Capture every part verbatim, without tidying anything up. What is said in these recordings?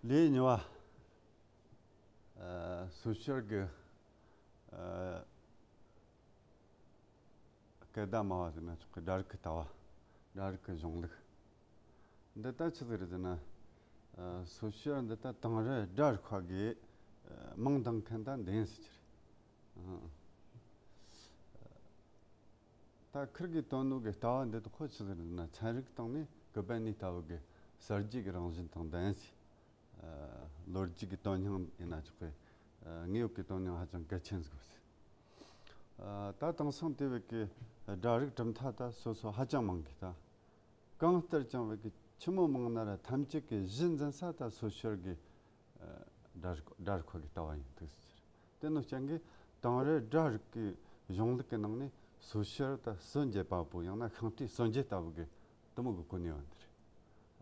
ལེའུ་གཉིས་པ། ཨ། སོ་ཤར་གྱི། ཨ། སྐད་བརྡ་སྨྲ་བ་ཟེར་ན་ཆོག་གི། སྒྲ་རིག་གི་ལྟ་བ། སྒྲ་རིག་གི་གཞུང་ལུགས། འདི་ལྟ་ཆི་ཟིག་རེད་ཟེར་ན། ཨ། སོ་ཤར་འདི་ལྟ་དེང་རབས་སྒྲ་རིག་པ་གི། ཨ། མིང་འདོགས་མཁན་ད་འདི་ཡིན་ཟེར་གྱི་རེད། ཨ། ད་ཁིར་གིས་བཏོན་ནོ་གི་ལྟ་བ་འདི་དག་ཁོ་ཆི་ཟིག་རེད་ཟེར་ན། ཚན་རིག་སྟེང་ནས་ཀུ་པར་ནིག་ལྟ་བུ་གི་གསར་བརྗེ་གི་རང་བཞིན་དང་ལྡན་ཟེར། ཨ། ལོ་རྒྱུས་ཀྱི་དོན་སྙིང་ཡིན་ན་ཆོག་གི། ཨ། དངོས་ཡོད་ཀྱི་དོན་སྙིང་ཧ་ཅང་གལ་ཆེན་ཟིག་ཡོད་ཟེར། ཨ། ད་དེང་སང་དེ་བས་ཀྱི་སྒྲ་རིག་གྲུབ་མཐའ་ད་སོ་སོ་ཧ་ཅང་མང་གི། ད་གང་ལྟར་ཀྱང་བས་ཀྱི་ཆི་མོ་མང་ན་ར་ཐམས་ཅད་ཀྱི་གཞི་འཛིན་ས་ད་སོ་ཤར་གྱི། ཨ། སྒྲ་རིག་སྒྲ་རིག་པ་གི་ལྟ་བ་ཡིན་འདུག་ཟེར། དེ་ནོ་ཅན་གྱི་དེང་རབས་སྒྲ་རིག་གི་གཞུང་ལུགས་ཀྱི་ནང་ནས་སོ་ཤར་ད་སྲོལ་འབྱེད་པ་པོ། ཡང་ན་ཤིང་རྟའི་སྲོལ་འབྱེད་ལྟ་བུ་གི་དེ་མོ་གི་གོ་གནས་ཡོད་འདི་རེད།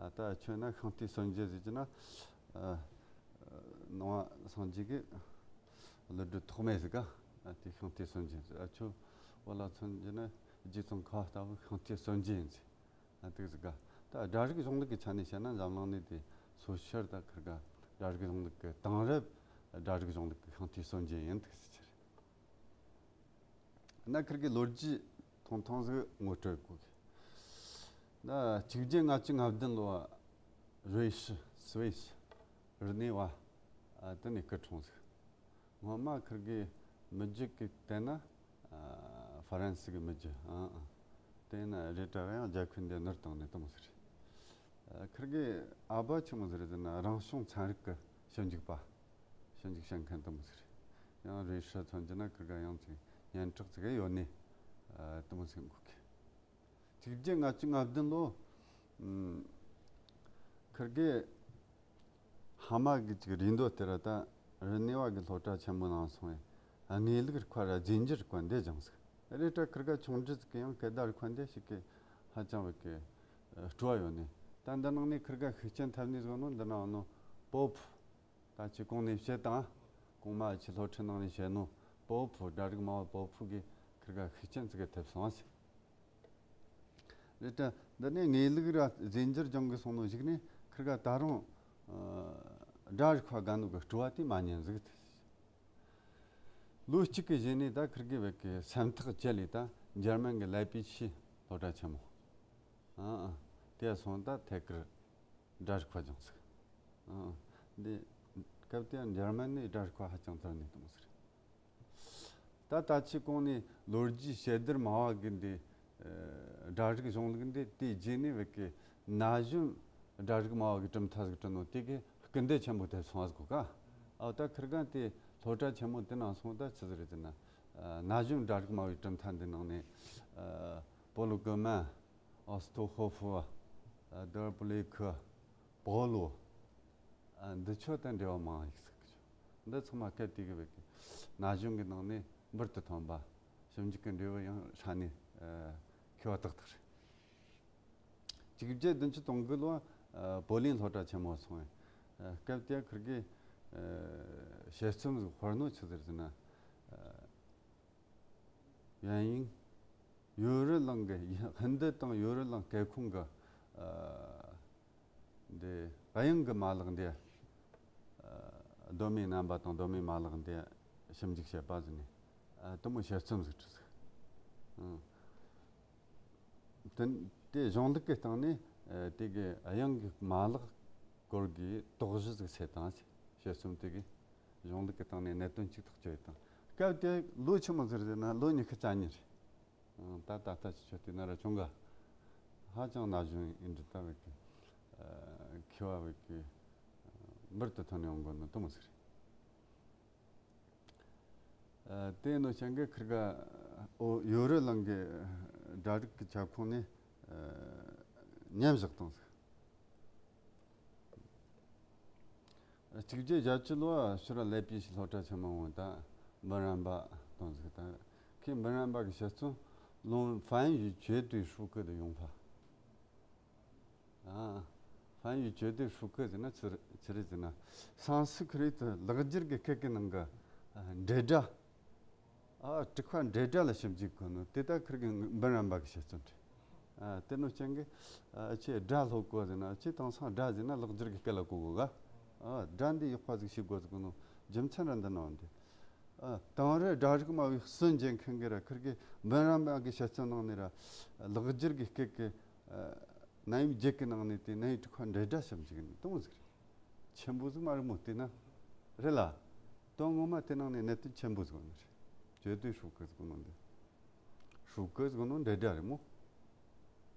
ཨ། ད་ཁྱོད་ན་ཤིང་རྟའི་སྲོལ་འབྱེད་ཟེར་གྱི་ན། ཨ། ནང་པ་སངས་རྒྱས་ཀྱི་ཀླུ་སྒྲུབ་ཐོགས་མེད་ཟིག་ག། ཨ། དེ་ཤིང་རྟའི་སྲོལ་འབྱེད་ཟེར། ཨ། ཁྱོད་བོད་ལ་མཚོན་གྱི་ན་རྗེ་ཙོང་ཁ་པ་ལྟ་བུ་ཤིང་རྟའི་སྲོལ་འབྱེད་ཡིན་ཟེར། ཨ། འདུག་ཟེར་ག། ད་སྒྲ་རིག་གཞུང་ལུགས་ཀྱི་ཆ་ནས་བཤད་ན་འཛམ་གླིང་ནས་དེ་སོ་ཤར་ད་ཁིར་ག་སྒྲ་རིག་གཞུང་ལུགས་ཀྱི་དེང་རབས་སྒྲ་རིག་གཞུང་ལུགས་ཀྱི་ཤིང་རྟའི་སྲོལ་འབྱེད་ཡིན་འདུག་ཟེར་གྱི་རེད། ན་ཁིར་གི་ལོ་རྒྱུས་ཐུང་ཐུང་ཟིག་ངོ་སྤྲོད་དགོས་གི། ན་གཅིག་བརྒྱད་ལྔ་བཅུ་ང་བདུན་ལོ། རུའེ་ཧྲི། སུའེ་ཧྲི། རི་ནེ་ཝ། ཨ། དེ་ནས་སྐུ་འཁྲུངས་ཟིག། སྔོན་མ་ཁིར་གི་མི་རྒྱུད་ཀྱི་སྟེང་ན། ཨ། ཧྥ་རན་སི་གི་མི་རྒྱུད། ཨང་ཨང་། དེ་ན་རེད། ད་ཡང་རྒྱལ་ཁབ་འདི་ནུར་བཏང་ནས་དེ་མོ་ཟིག་རེད། ཨ། ཁིར་གི་ཨ་ཕ་ཆི་མོ་ཟིག་རེད་ཟེར་ན་རང་བྱུང་ཚན་རིག་གི་ཞིབ་འཇུག་པ། ཞིབ་འཇུག་བྱེད་མཁན་དེ་མོ་ཟིག་རེད། ཡང་རུའེ་ཧྲི་མཚོན་གྱི་ན་ཁིར་ག་ཡང་ཅིག་སྙན་གྲགས་ཅིག་ཡོད་ནི། ཨ། དེ་མོ་ཟིག་འགོད་གི། གཅིག་བརྒྱད་ལྔ་བཅུ་ང་བདུན་ལོ། ཨུམ། ཁིར་གེ་ཧ་མ་གི་ཅིག་རིགས་མདོ་དེ་ར་ད་རི་ནེ་ཝ་གི་སློབ་གྲྭ་ཆེན་མོ་ནང་སོང་བས་དངོས་ལུགས་རིག་པ་ར་རྫས་འགྱུར་རིག་པ་འདི་སྦྱངས་ཟིག། རེད་ད་ཁིར་གེ་ཆུང་དུས་ཀྱི་ཡང་སྐད་བརྡ་རིག་པ་འདི་ཞིག་གི་ཧ་ཅང་བས་ཀྱི་སྤྲོ་བ་ཡོད་ནི། ད་འདི་ནང་ནས་ཁིར་གེ་ཤུགས་རྐྱེན་ཐེབས་ནི་ཟིག་ནོ་འདི་ནང་ནོ་པོ་ཕུ། ད་ཁྱེད་གོང་ནས་བཤད་དང་། གོང་མ་ཁྱེད་སློབ་ཁྲིད་ནང་ནས་བཤད་ནོ་པོ་ཕུ། སྒྲ་རིག་སྨྲ་བ་པོ་ཕུ་གིས་ཁིར་གེ་ཤུགས་རྐྱེན་ཙི་གེ་ཐེབས་སོང་ཟིག། རེད་ད། འདི་ནས་དངོས་ལུགས་ར་རྫས་འགྱུར་སྦྱང་གི་སོང་ནོ་ཞིག་ནས་ཁིར་གེ་ད་རུང་། ཨ། སྒྲ་རིག་པ་དགའ་ནོ་གི་སྤྲོ་བ་དེ་མ་ཉམས་ཟིག། ལོ་གཅིག་གི་རྗེས་ནས་ད་ཁིར་གེ་བས་ཀྱི་སེམས་ཐག་བཅད་ལས་ད་འཇར་མན་གི་ལའི་པི་ཤི་སློབ་གྲྭ་ཆེན་མོ། ཨ་ཨ། དེ་སོང་ད་ཐད་ཀར་སྒྲ་རིག་པ་སྦྱངས་ཟིག། ཨ་ཨ། འདི་སྐབས་དེ་འཇར་མན་ནས་སྒྲ་རིག་པ་ཧ་ཅང་དར་ནས་བཏང་ཟིག། ད་ད་ཁྱེད་གོང་ནས་ལོ་རྒྱུས་ཞལ་ལྡེར་སྨྲ་བ་གི་འདི། ཨ། སྒྲ་རིག་གཞུང་ལུགས་འདི་དེའི་རྗེས་ནས་བས་ཀྱི་ན་གཞོན་སྒྲ་རིག་སྨྲ་བ་གི་གྲུབ་མཐའ་ཟིག་བསྐྲུན་ནོ་དེ་གི་སྐུལ་འདེད་ཆེན་པོ་ཐེབས་སོང་ཟིག་གོ་ག། ཨ། ད་ཁིར་གེ་དེ་སློབ་གྲྭ་ཆེན་མོ་དེ་ནང་སོང་ད་ཆི་ཟིག་རེད་ཟེར་ན། ཨ། ན་གཞོན་སྒྲ་རིག་སྨྲ་བའི་གྲུབ་མཐའ་འདི་ནང་ནས། ཨ། པོ་ལོ་གོ་མན། ཨོ་སི་ཐོ་ཧོ་ཧྥུ། ཨ། དར་པུ་ལེ་ཁི། པོ་ལོ། ཨ། འདི་ཆོ་དང་འབྲེལ་བ་མང་ཡིག་ཟིག་གི་ཆོ། འདི་ཚང་མ་སྐད་དེ་གི་བས་ཀྱི་ན་གཞོན་གི་ནང་ནས་འབུར་དུ་ཐོན་པ། ཞིབ་འཇུག་གི་འབྲས་བུ་ཡང་ཧྲ་ནས། ཨ། མཁས་པ་ཏག་ཏག་རེད། གཅིག་བརྒྱད་བདུན་ཅུ་དོན་དགུ་ལོ། ཨ། པོ་ལིན་སློབ་གྲྭ་ཆེན་མོ་སོང་བས། ཨ། སྐབས་དེ་ཁིར་གེ། ཨ། དཔྱད་རྩོམ་ཟིག་དཔར་ནོ་ཆི་ཟིག་ཟེར་ན། ཨ། 原因། ཡོ་རོབ་གླིང་གི། ཧིན་རྡུ་དང་ཡོ་རོབ་གླིང་སྐད་ཁུངས་ཀྱི། ཨ། འདི་དབྱངས་ཀྱི་མ་ལག་འདི། ཨ། གདོད་མའི་རྣམ་པ་དང་གདོད་མའི་མ་ལག་འདི་ཞིབ་འཇུག་བྱེད་པ་ཟེར་ནས། ཨ། དེ་མོ་དཔྱད་རྩོམ་ཟིག་བྲིས་ཟིག། ཨང་། དེ་དེ་གཞུང་ལུགས་ཀྱི་སྟེང་ནས། ཨ། དེ་གི་དབྱངས་ཀྱི་མ་ལག་སྐོར་གྱི་དོགས་གཞི་ཟིག་བྱེད་དང་། དཔྱད་རྩོམ་དེ་གི་གཞུང་ལུགས་ཀྱི་སྟེང་ནས་གནད་དོན་གཅིག་ཐག་གཅོད་དང་། སྐབས་དེ་ལོ་ཆི་མོ་ཟིག་ཟེར་ན་ལོ་ཉི་ཤུ་རྩ་གཉིས་རེད། ཨང་། ད་ད་ལྟ་ཆི་ཆོ་དེ་ན་ར་ཆུང་ག། ཧ་ཅང་ན་གཞོན་ཡིན་འདྲ་ལྟ་བས་ཀྱི། ཨ། མཁས་པ་བས་ཀྱི། ཨ། འབུར་དུ་ཐོན་ཡོང་དགོས་ནོ་དེ་མོ་ཟིག་རེད། ཨ། དེ་ནོ་ཅན་གི་ཁིར་གེ། ཨོ། ཡོ་རོབ་གླིང་གི་སྒྲ་རིག་གི་ཁྱབ་ཁོངས་ནས། ཨ། མཉམ་བཞག་བཏང་ཟིག། གཅིག་བརྒྱད་བརྒྱད་ཅུ་ལོ་ཕྱིར་ལའི་པི་ཤི་སློབ་གྲྭ་ཆེན་མོ་འོང་ད་འབུམ་རམས་པ་བཏང་ཟིག། ད་ཁོས་འབུམ་རམས་པ་གི་དཔྱད་རྩོམ་论翻译绝对数个的用法། ཨ། 翻译绝对数个ཟེར་ན་ཆི་ཆི་རེད་ཟེར་ན། སཾ་སྐྲྀ་ཏ་ལེགས་སྦྱར་གྱི་སྐད་ཀྱི་ནང་གི། ཨ། འབྲེལ་སྒྲ། ཨ། དྲུག་པ་འབྲེལ་སྒྲ་ལ་ཞིབ་འཇུག་གོ་ནོ་དེ་ད་ཁིར་གེ་འབུམ་རམས་པ་གི་དཔྱད་རྩོམ་རེད། ཨ། དེ་ནོ་ཅན་གི། ཨ། ཁྱེད་སྒྲ་སློབ་གོ་ཟེར་ན། ཁྱེད་དེང་སང་སྒྲ་ཟེར་ན་ལེགས་སྦྱར་གྱི་སྐད་ལ་གོ་གོ་ག། ཨ། སྒྲ་འདི་ཡག་པ་ཟིག་ཤེས་དགོས་ཟིག་ནོ། རྒྱུ་མཚན་ར་འདི་ནང་འདི། ཨ། དེང་རབས་སྒྲ་རིག་སྨྲ་བའི་སྲོལ་འབྱེད་མཁན་གི་ར་ཁིར་གི་འབུམ་རམས་པ་གི་དཔྱད་རྩོམ་ནང་ནས་ར་ལེགས་སྦྱར་གི་སྐད་གི། ཨ། རྣམ་དབྱེ་བརྒྱད་གི་ནང་ནས་དེ་རྣམ་དབྱེ་དྲུག་པ་འབྲེལ་སྒྲ་ཞིབ་འཇུག་ནི་དེ་མོ་ཟིག་རེད། ཆེན་པོ་ཟིག་མ་རེད་མོ། བལྟས་ན། རེད་ལ། དོན་ངོ་མ་དེ་ནང་ནས་གནད་དོན་ཆེན་པོ་ཟིག་ནི་རེད།绝对ཧྲུའུ་ཀི་ཟིག་ནོ་འདི། ཧྲུའུ་ཀི་ཟིག་ནོ་འབྲེལ་སྒྲ་རེད་མོ།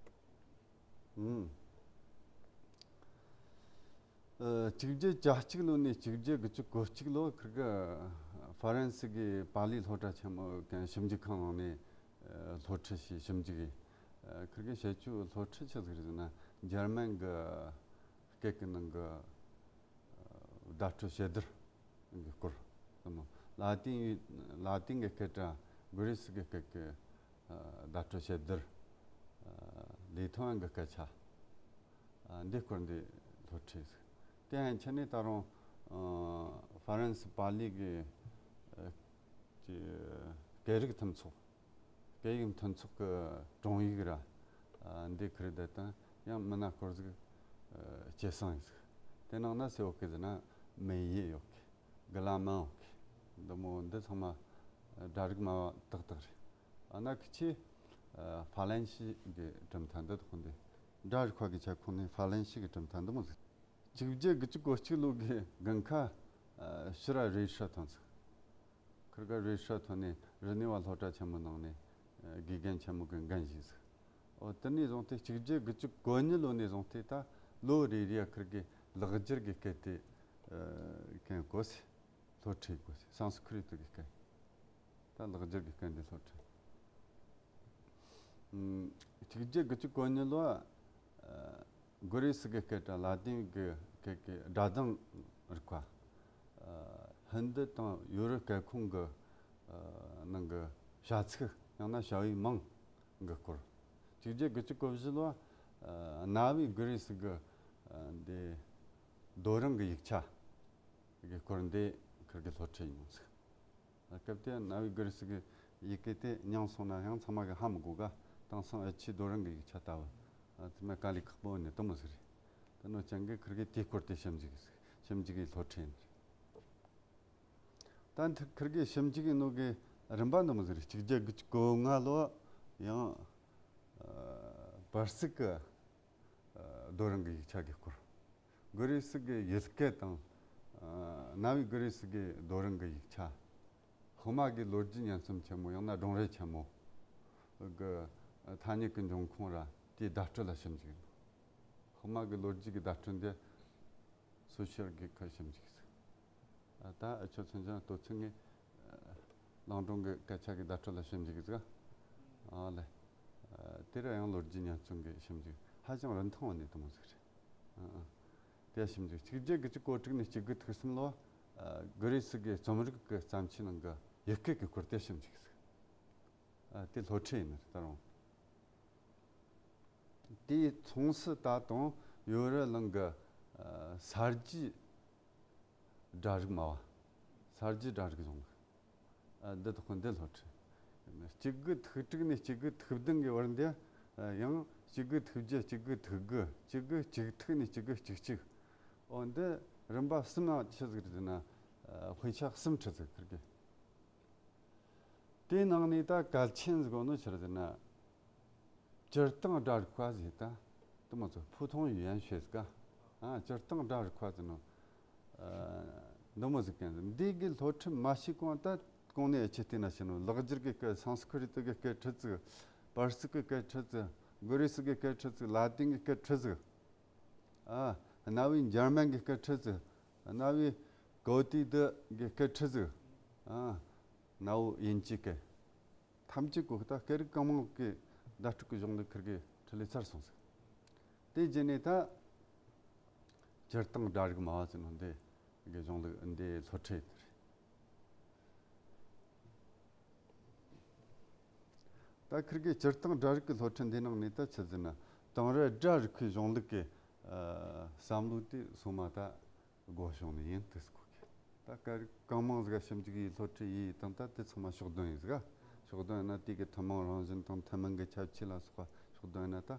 ཨུམ། ཨ། གཅིག་བརྒྱད་གྱ་གཅིག་ལོ་ནས་གཅིག་བརྒྱད་དགུ་བཅུ་གོ་གཅིག་ལོ་ཁིར་གི་ཧྥ་རན་སི་གི་པཱ་ལི་སློབ་གྲྭ་ཆེན་མོ་གི་ཞིབ་འཇུག་ཁང་ནང་ནས། ཨ། སློབ་ཁྲིད་བྱས་ཞིབ་འཇུག་གིས། ཨ། ཁིར་གི་བྱེད་སྤྱོད་སློབ་ཁྲིད་ཆི་ཟིག་རེད་ཟེར་ན། འཇར་མན་གི་སྐད་གི་ནང་གི། ཨ། བརྡ་སྤྲོད་བྱེད་བརྡར་གི་སྐོར། དེ་མོ་ལ་ཏིན་ཡིག་ལ་ཏིན་གི་སྐད་གྲགས། གྷི་རི་སི་གི་སྐད་གི། ཨ། བརྡ་སྤྲོད་བྱེད་བརྡར། ཨ། ལི་ཐུ་ཝན་གི་སྐད་ཆ། ཨ། འདི་སྐོར་འདི་སློབ་ཁྲིད་ཟིག་དེ་ཡན་ཆད་ནས་ད་རུང་། ཨ། ཧྥ་རན་སི་པཱ་ལི་གི། ཨ། ཀྱི་སྐད་རིགས་མཐུན་ཚོགས། སྐད་ཡིག་མཐུན་ཚོགས་ཀྱི་དྲུང་ཡིག་ར། ཨ། འདི་ཁིར་དེ་དང་ཡང་མི་སྣ་སྐོར་ཟིག་ཨ། སྐྱེད་སྲིང་ཡིན་ཟིག་དེ་ནང་ན་སེ་འོ་ཀི་ཟེར་ན་མེ་ཡེ་ཡོད་གི། གི་ལ་མན་འོ་ཀི། འདི་མོ་འདི་ཚང་མ་སྒྲ་རིག་སྨྲ་བ་ཏག་ཏག་རེད། ཨ་ན་ཁི་ཆི། ཨ། ཧྥ་ལན་ཤི་གི་གྲུབ་མཐའ་འདི་དག་འདི། སྒྲ་རིག་པ་གི་ཁྱབ་ཁོངས་ནས་ཧྥ་ལན་ཤི་གི་གྲུབ་མཐའ་འདི་མོ་ཟིག་གཅིག་བརྒྱད་དགུ་བཅུ་གོ་གཅིག་ལོ་གི་དགུན་ཁ། ཨ། ཕྱི་ར་རེ་ཧྲ་ཐོན་ཟིག་ཁིར་ག་རེ་ཧྲ་ཐོན་ནས་རི་ནེ་ཝ་སློབ་གྲྭ་ཆེན་མོ་ནང་ནས། ཨ། དགེ་རྒན་ཆེན་མོ་གི་འགན་བཞེས་ཟིག་འོ། དེ་ནས་བཟུང་སྟེ་གཅིག་བརྒྱད་དགུ་བཅུ་གོ་གཉིས་ལོ་ནས་བཟུང་སྟེ་ད་ལོ་རེ་རེ་ཡ་ཁིར་གི་ལེགས་སྦྱར་གི་སྐད་དེ། ཨ། གན་གོ་སེ། སློབ་ཁྲིད་དགོས་སེ། སཾ་སྐྲྀ་ཏ་གི་སྐད། ད་ལེགས་སྦྱར་གི་སྐད་འདི་སློབ་ཁྲིད། ཨུམ། གཅིག་བརྒྱད་དགུ་བཅུ་གོ་གཉིས་ལོ། ཨ། གྷི་རི་སི་གི་སྐད་གྲགས་ལ་ཏིན་གི་སྐད་གི་སྒྲ་གདངས་རིག་པ། ཨ། ཧིན་དི་དང་ཡོ་རོབ་སྐད་ཁོངས་གི། ཨ། ནང་གི་བྱ་ཚིག་ཡང་ན་བྱ་བའི་མིང་གི་སྐོར། གཅིག་བརྒྱད་དགུ་བཅུ་གོ་བཞི་ལོ། ཨ། གནའ་བོའི་གྷི་རི་སི་གི། ཨ། འདི་རྡོ་རིང་གི་ཡིག་ཆ་གི་སྐོར་འདི་ཁིར་གི་སློབ་ཁྲིད་ཡིན་ཟིག་སྐབས་དེ་གནའ་བོའི་གྷི་རི་སི་གི་ཡི་གེ་དེ་མྱངས་སོང་ན་ཡང་ཚང་མ་གི་ཧ་མི་གོ་ག་དེང་སང་ཨ་ཆི་རྡོ་རིང་གི་ཡིག་ཆ་ལྟ་བུ། ཨ། དེ་མ་དཀའ་ལས་ཁག་པོ་ནི་དེ་མོ་ཟིག་རེད། དེ་ནོ་ཅང་གི་ཁིར་གི་དེའི་སྐོར་དེ་ཞིབ་འཇུག་ཞིབ་འཇུག་གི་སློབ་ཁྲིད་ཡིན། ད་འདི་ཁིར་གི་ཞིབ་འཇུག་གི་ནོ་གི་རིམ་པ་འདི་མོ་ཟིག་རེད། གཅིག་བརྒྱད་དགུ་བཅུ་གོ་ལྔ་ལོ་ཡང་། ཨ། པར་སིག་གི། ཨ། རྡོ་རིང་གི་ཡིག་ཆ་གི་སྐོར། གྷི་རི་སི་གི་ཡུལ་སྐད་དང་། ཨ། གནའ་བོའི་གྷི་རི་སི་གི་རྡོ་རིང་གི་ཡིག་ཆ། སློབ་མ་གི་ལོ་རྒྱུས་སྙན་རྩོམ་ཆེན་མོ་ཡང་ན་སྒྲུང་རེ་ཆེན་མོ་གི། ཨ། ཐ་སྙད་ཀྱི་འབྱུང་ཁུངས་ར་དེའི་བརྡ་སྤྲོད་ལ་ཞིབ་འཇུག་སློབ་མ་གི་ལོ་རྒྱུས་ཀྱི་བརྡ་སྤྲོད་འདི་སོ་ཤལ་གི་ཁར་ཞིབ་འཇུག་ཨ། ད་ཨ་ཆོ་ཚོན་ཅང་ལྟོ་ཚིག་ངས། ཨ། གླིང་སྒྲུང་གི་སྐད་ཆ་གི་བརྡ་སྤྲོད་ལ་ཞིབ་འཇུག་གི་ཟིག་ཨ་ལེ། ཨ། དེ་ར་ཡང་ལོ་རྒྱུས་སྙན་རྩོམ་གི་ཞིབ་འཇུག་ཧ་ཅང་རིན་ཐང་བ་ནས་དེ་མོ་ཟིག་རེད། ཨ། ཨ། དེ་ཞིབ་འཇུག་གཅིག་བརྒྱད་དགུ་བཅུ་གོ་དྲུག་ནས་གཅིག་དགུ་ཐིག་གསུམ་ལོ། ཨ། གྷི་རི་སི་གི་རྩོམ་རིག་གི་བརྩམས་ཆོས་ནང་གི་ཡུལ་སྐད་ཀྱི་སྐོར་དེ་ཞིབ་འཇུག་གི་ཟིག་ཨ། དེ་སློབ་ཁྲིད་ཡིན་ནི་ད་རུང་། དེའི་མཚུངས་སུ་ད་དུང་ཡོ་རོབ་གླིང་གི། ཨ། ས་རྒྱུས་སྒྲ་རིག་སྨྲ་བ། ས་རྒྱུས་སྒྲ་རིག་གཞུང་ལུགས། ཨ། འདི་དག་གི་འདི་སློབ་ཁྲིད། གཅིག་དགུ་ཐིག་དྲུག་ནས་གཅིག་དགུ་ཐིག་བདུན་གྱི་བར་འདི། ཨ། ཡང་གཅིག་དགུ་ཐིག་བརྒྱད། གཅིག་དགུ་ཐིག་དགུ། གཅིག་དགུ་གཅིག་ཐིག་ནས་གཅིག་དགུ་གཅིག་གཅིག་འོ། འདི་རིམ་པ་གསུམ་ན་ཆི་ཟིག་རེད་ཟེར་ན། ཨ། དཔེ་ཆ་གསུམ་ཁྲིད་ཟིག་ཁིར་གི། དེའི་ནང་ནས་ད་གལ་ཆེན་ཟིག་གོ་ནོ་ཆི་རེད་ཟེར་ན། སྤྱིར་བཏང་སྒྲ་རིག་པ་ཟེར་ད། དེ་མ་ཚོ་ཕུ་ཐོང་ཡུ་ཡན་ཤེས་ཀ་ཨ། སྤྱིར་བཏང་སྒྲ་རིག་པ་ཟེར་ནོ། ཨ། འདི་མོ་ཟིག་གན་ཟིག་འདི་གི་སློབ་ཁྲིད་མ་བྱས་གོང་ད་གོང་ནས་ཨ་ཆེ་བལྟས་ན་ཤེས་ནོ། ལེགས་སྦྱར་གི་སྐད། སཾ་སྐྲྀ་ཏ་གི་སྐད་ཁྲིད་ཟིག་པར་སིག་གི་སྐད་ཁྲིད་ཟིག་གྷི་རི་སི་གི་སྐད་ཁྲིད་ཟིག་ལ་ཏིན་གི་སྐད་ཁྲིད་ཟིག་ཨ། གནའ་བོའི་འཇར་མན་གི་སྐད་ཁྲིད་ཟིག་གནའ་བོའི་ཀོ་ཏི་ཏི་གི་སྐད་ཁྲིད་ཟིག་ཨ། གནའ་བོ་དབྱིན་ཇི་སྐད། ཐམས་ཅད་གོ་ད་སྐད་རིགས་གང་མང་གི་བརྡ་སྤྲོད་ཀྱི་གཞུང་ལུགས་ཁིར་གི་ཁྲིད་ལས་ཚར་སོང་ཟིག་དེ་རྗེས་ནས་ད་སྤྱིར་བཏང་སྒྲ་རིག་སྨྲ་བ་ཟེར་ནོ་འདི་གི་གཞུང་ལུགས་འདི་སློབ་ཁྲིད་རེད། ད་ཁིར་གི་སྤྱིར་བཏང་སྒྲ་རིག་གི་སློབ་ཁྲིད་འདི་ནང་ནས་ད་ཆི་ཟེར་ན་དེང་རབས་སྒྲ་རིག་པའི་གཞུང་ལུགས་ཀྱི་ཨ་བསམ་བློ་དེ་སོ་མ་ད་སྒོ་བྱུང་ནས་ཡིན་དུས་སྐོར་གི། ད་སྐད་རིགས་གང་མང་ཟིག་ཞིབ་འཇུག་ཡིས་སློབ་ཁྲིད་ཡིས་དང་ད་དེ་ཚང་མ་ཕྱོགས་བསྡོམས་ཡིན་ཟིག་ཕྱོགས་བསྡོམས་ཡིན་ན་དེ་གི་ཐུན་མོང་རང་བཞིན་དང་ཐུན་མིན་གྱི་ཁྱད་ཆོས་ལ་སོགས་པ་ཕྱོགས་བསྡོམས་ཡིན་ན། ད་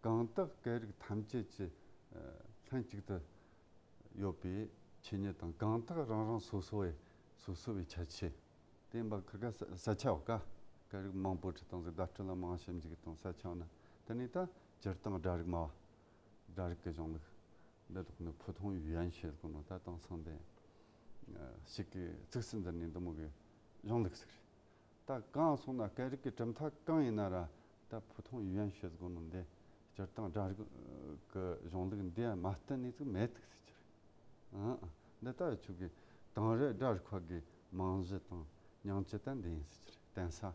གང་དག་སྐད་རིགས་ཐམས་ཅད་ཀྱི་ཨ་ལྷན་ཅིག་ཏུ་ ཡོད་པའི་ཆོས་ཉིད་དང་གང་དག་རང་རང་སོ་སོ་བའི་སོ་སོ་བའི་ཁྱད་ཆོས། དེ་ཡིན་པ་ཁིར་ག་ས་ས་ཆ་བ་ཀ་ཀ་རིག་མང་པོ་ཁྲིད་བཏང་ཟིག་བརྡ་སྤྲོད་ལ་མང་ཞིབ་འཇུག་དང་ས་ཆ་བ་ན་དེ་ནས་ད་སྤྱིར་བཏང་སྒྲ་རིག་སྨྲ་བ། སྒྲ་རིག་གི་གཞུང་ལུགས། འདི་དག་ནི་ཕུ་ཐུང་ཡུ་ཡན་ཤེས་གོ་ནོ་ད་དེང་སང་དེ་ཞིག་གི་ཚིགས་སུ་མཛད་ནས་འདི་མོ་གི་གཞུང་ལུགས་ཟིག་རེད། ད་གང་སོང་ན་སྐད་རིགས་ཀྱི་གྲུབ་མཐའ་གང་ཡིན་ན་ར་ད་ཕུ་ཐུང་ཡུ་ཡན་ཤེས་གོ་ནོ་འདི་སྤྱིར་བཏང་སྒྲ་རིག་གི་གཞུང་ལུགས་འདི་མ་བསྟུན་ནས་ཚིག་མེད་ཐུག་ཟེར་གྱི་རེད། ཨང་། འདི་ལྟ་བུ་ཆོས་ཀྱི་དེང་རབས་སྒྲ་རིག་པ་གི་རྨང་གཞི་དང་སྙིང་བཅུད་ད་འདི་ཡིན་ཟེར་གྱི་རེད་བསྟན་ས།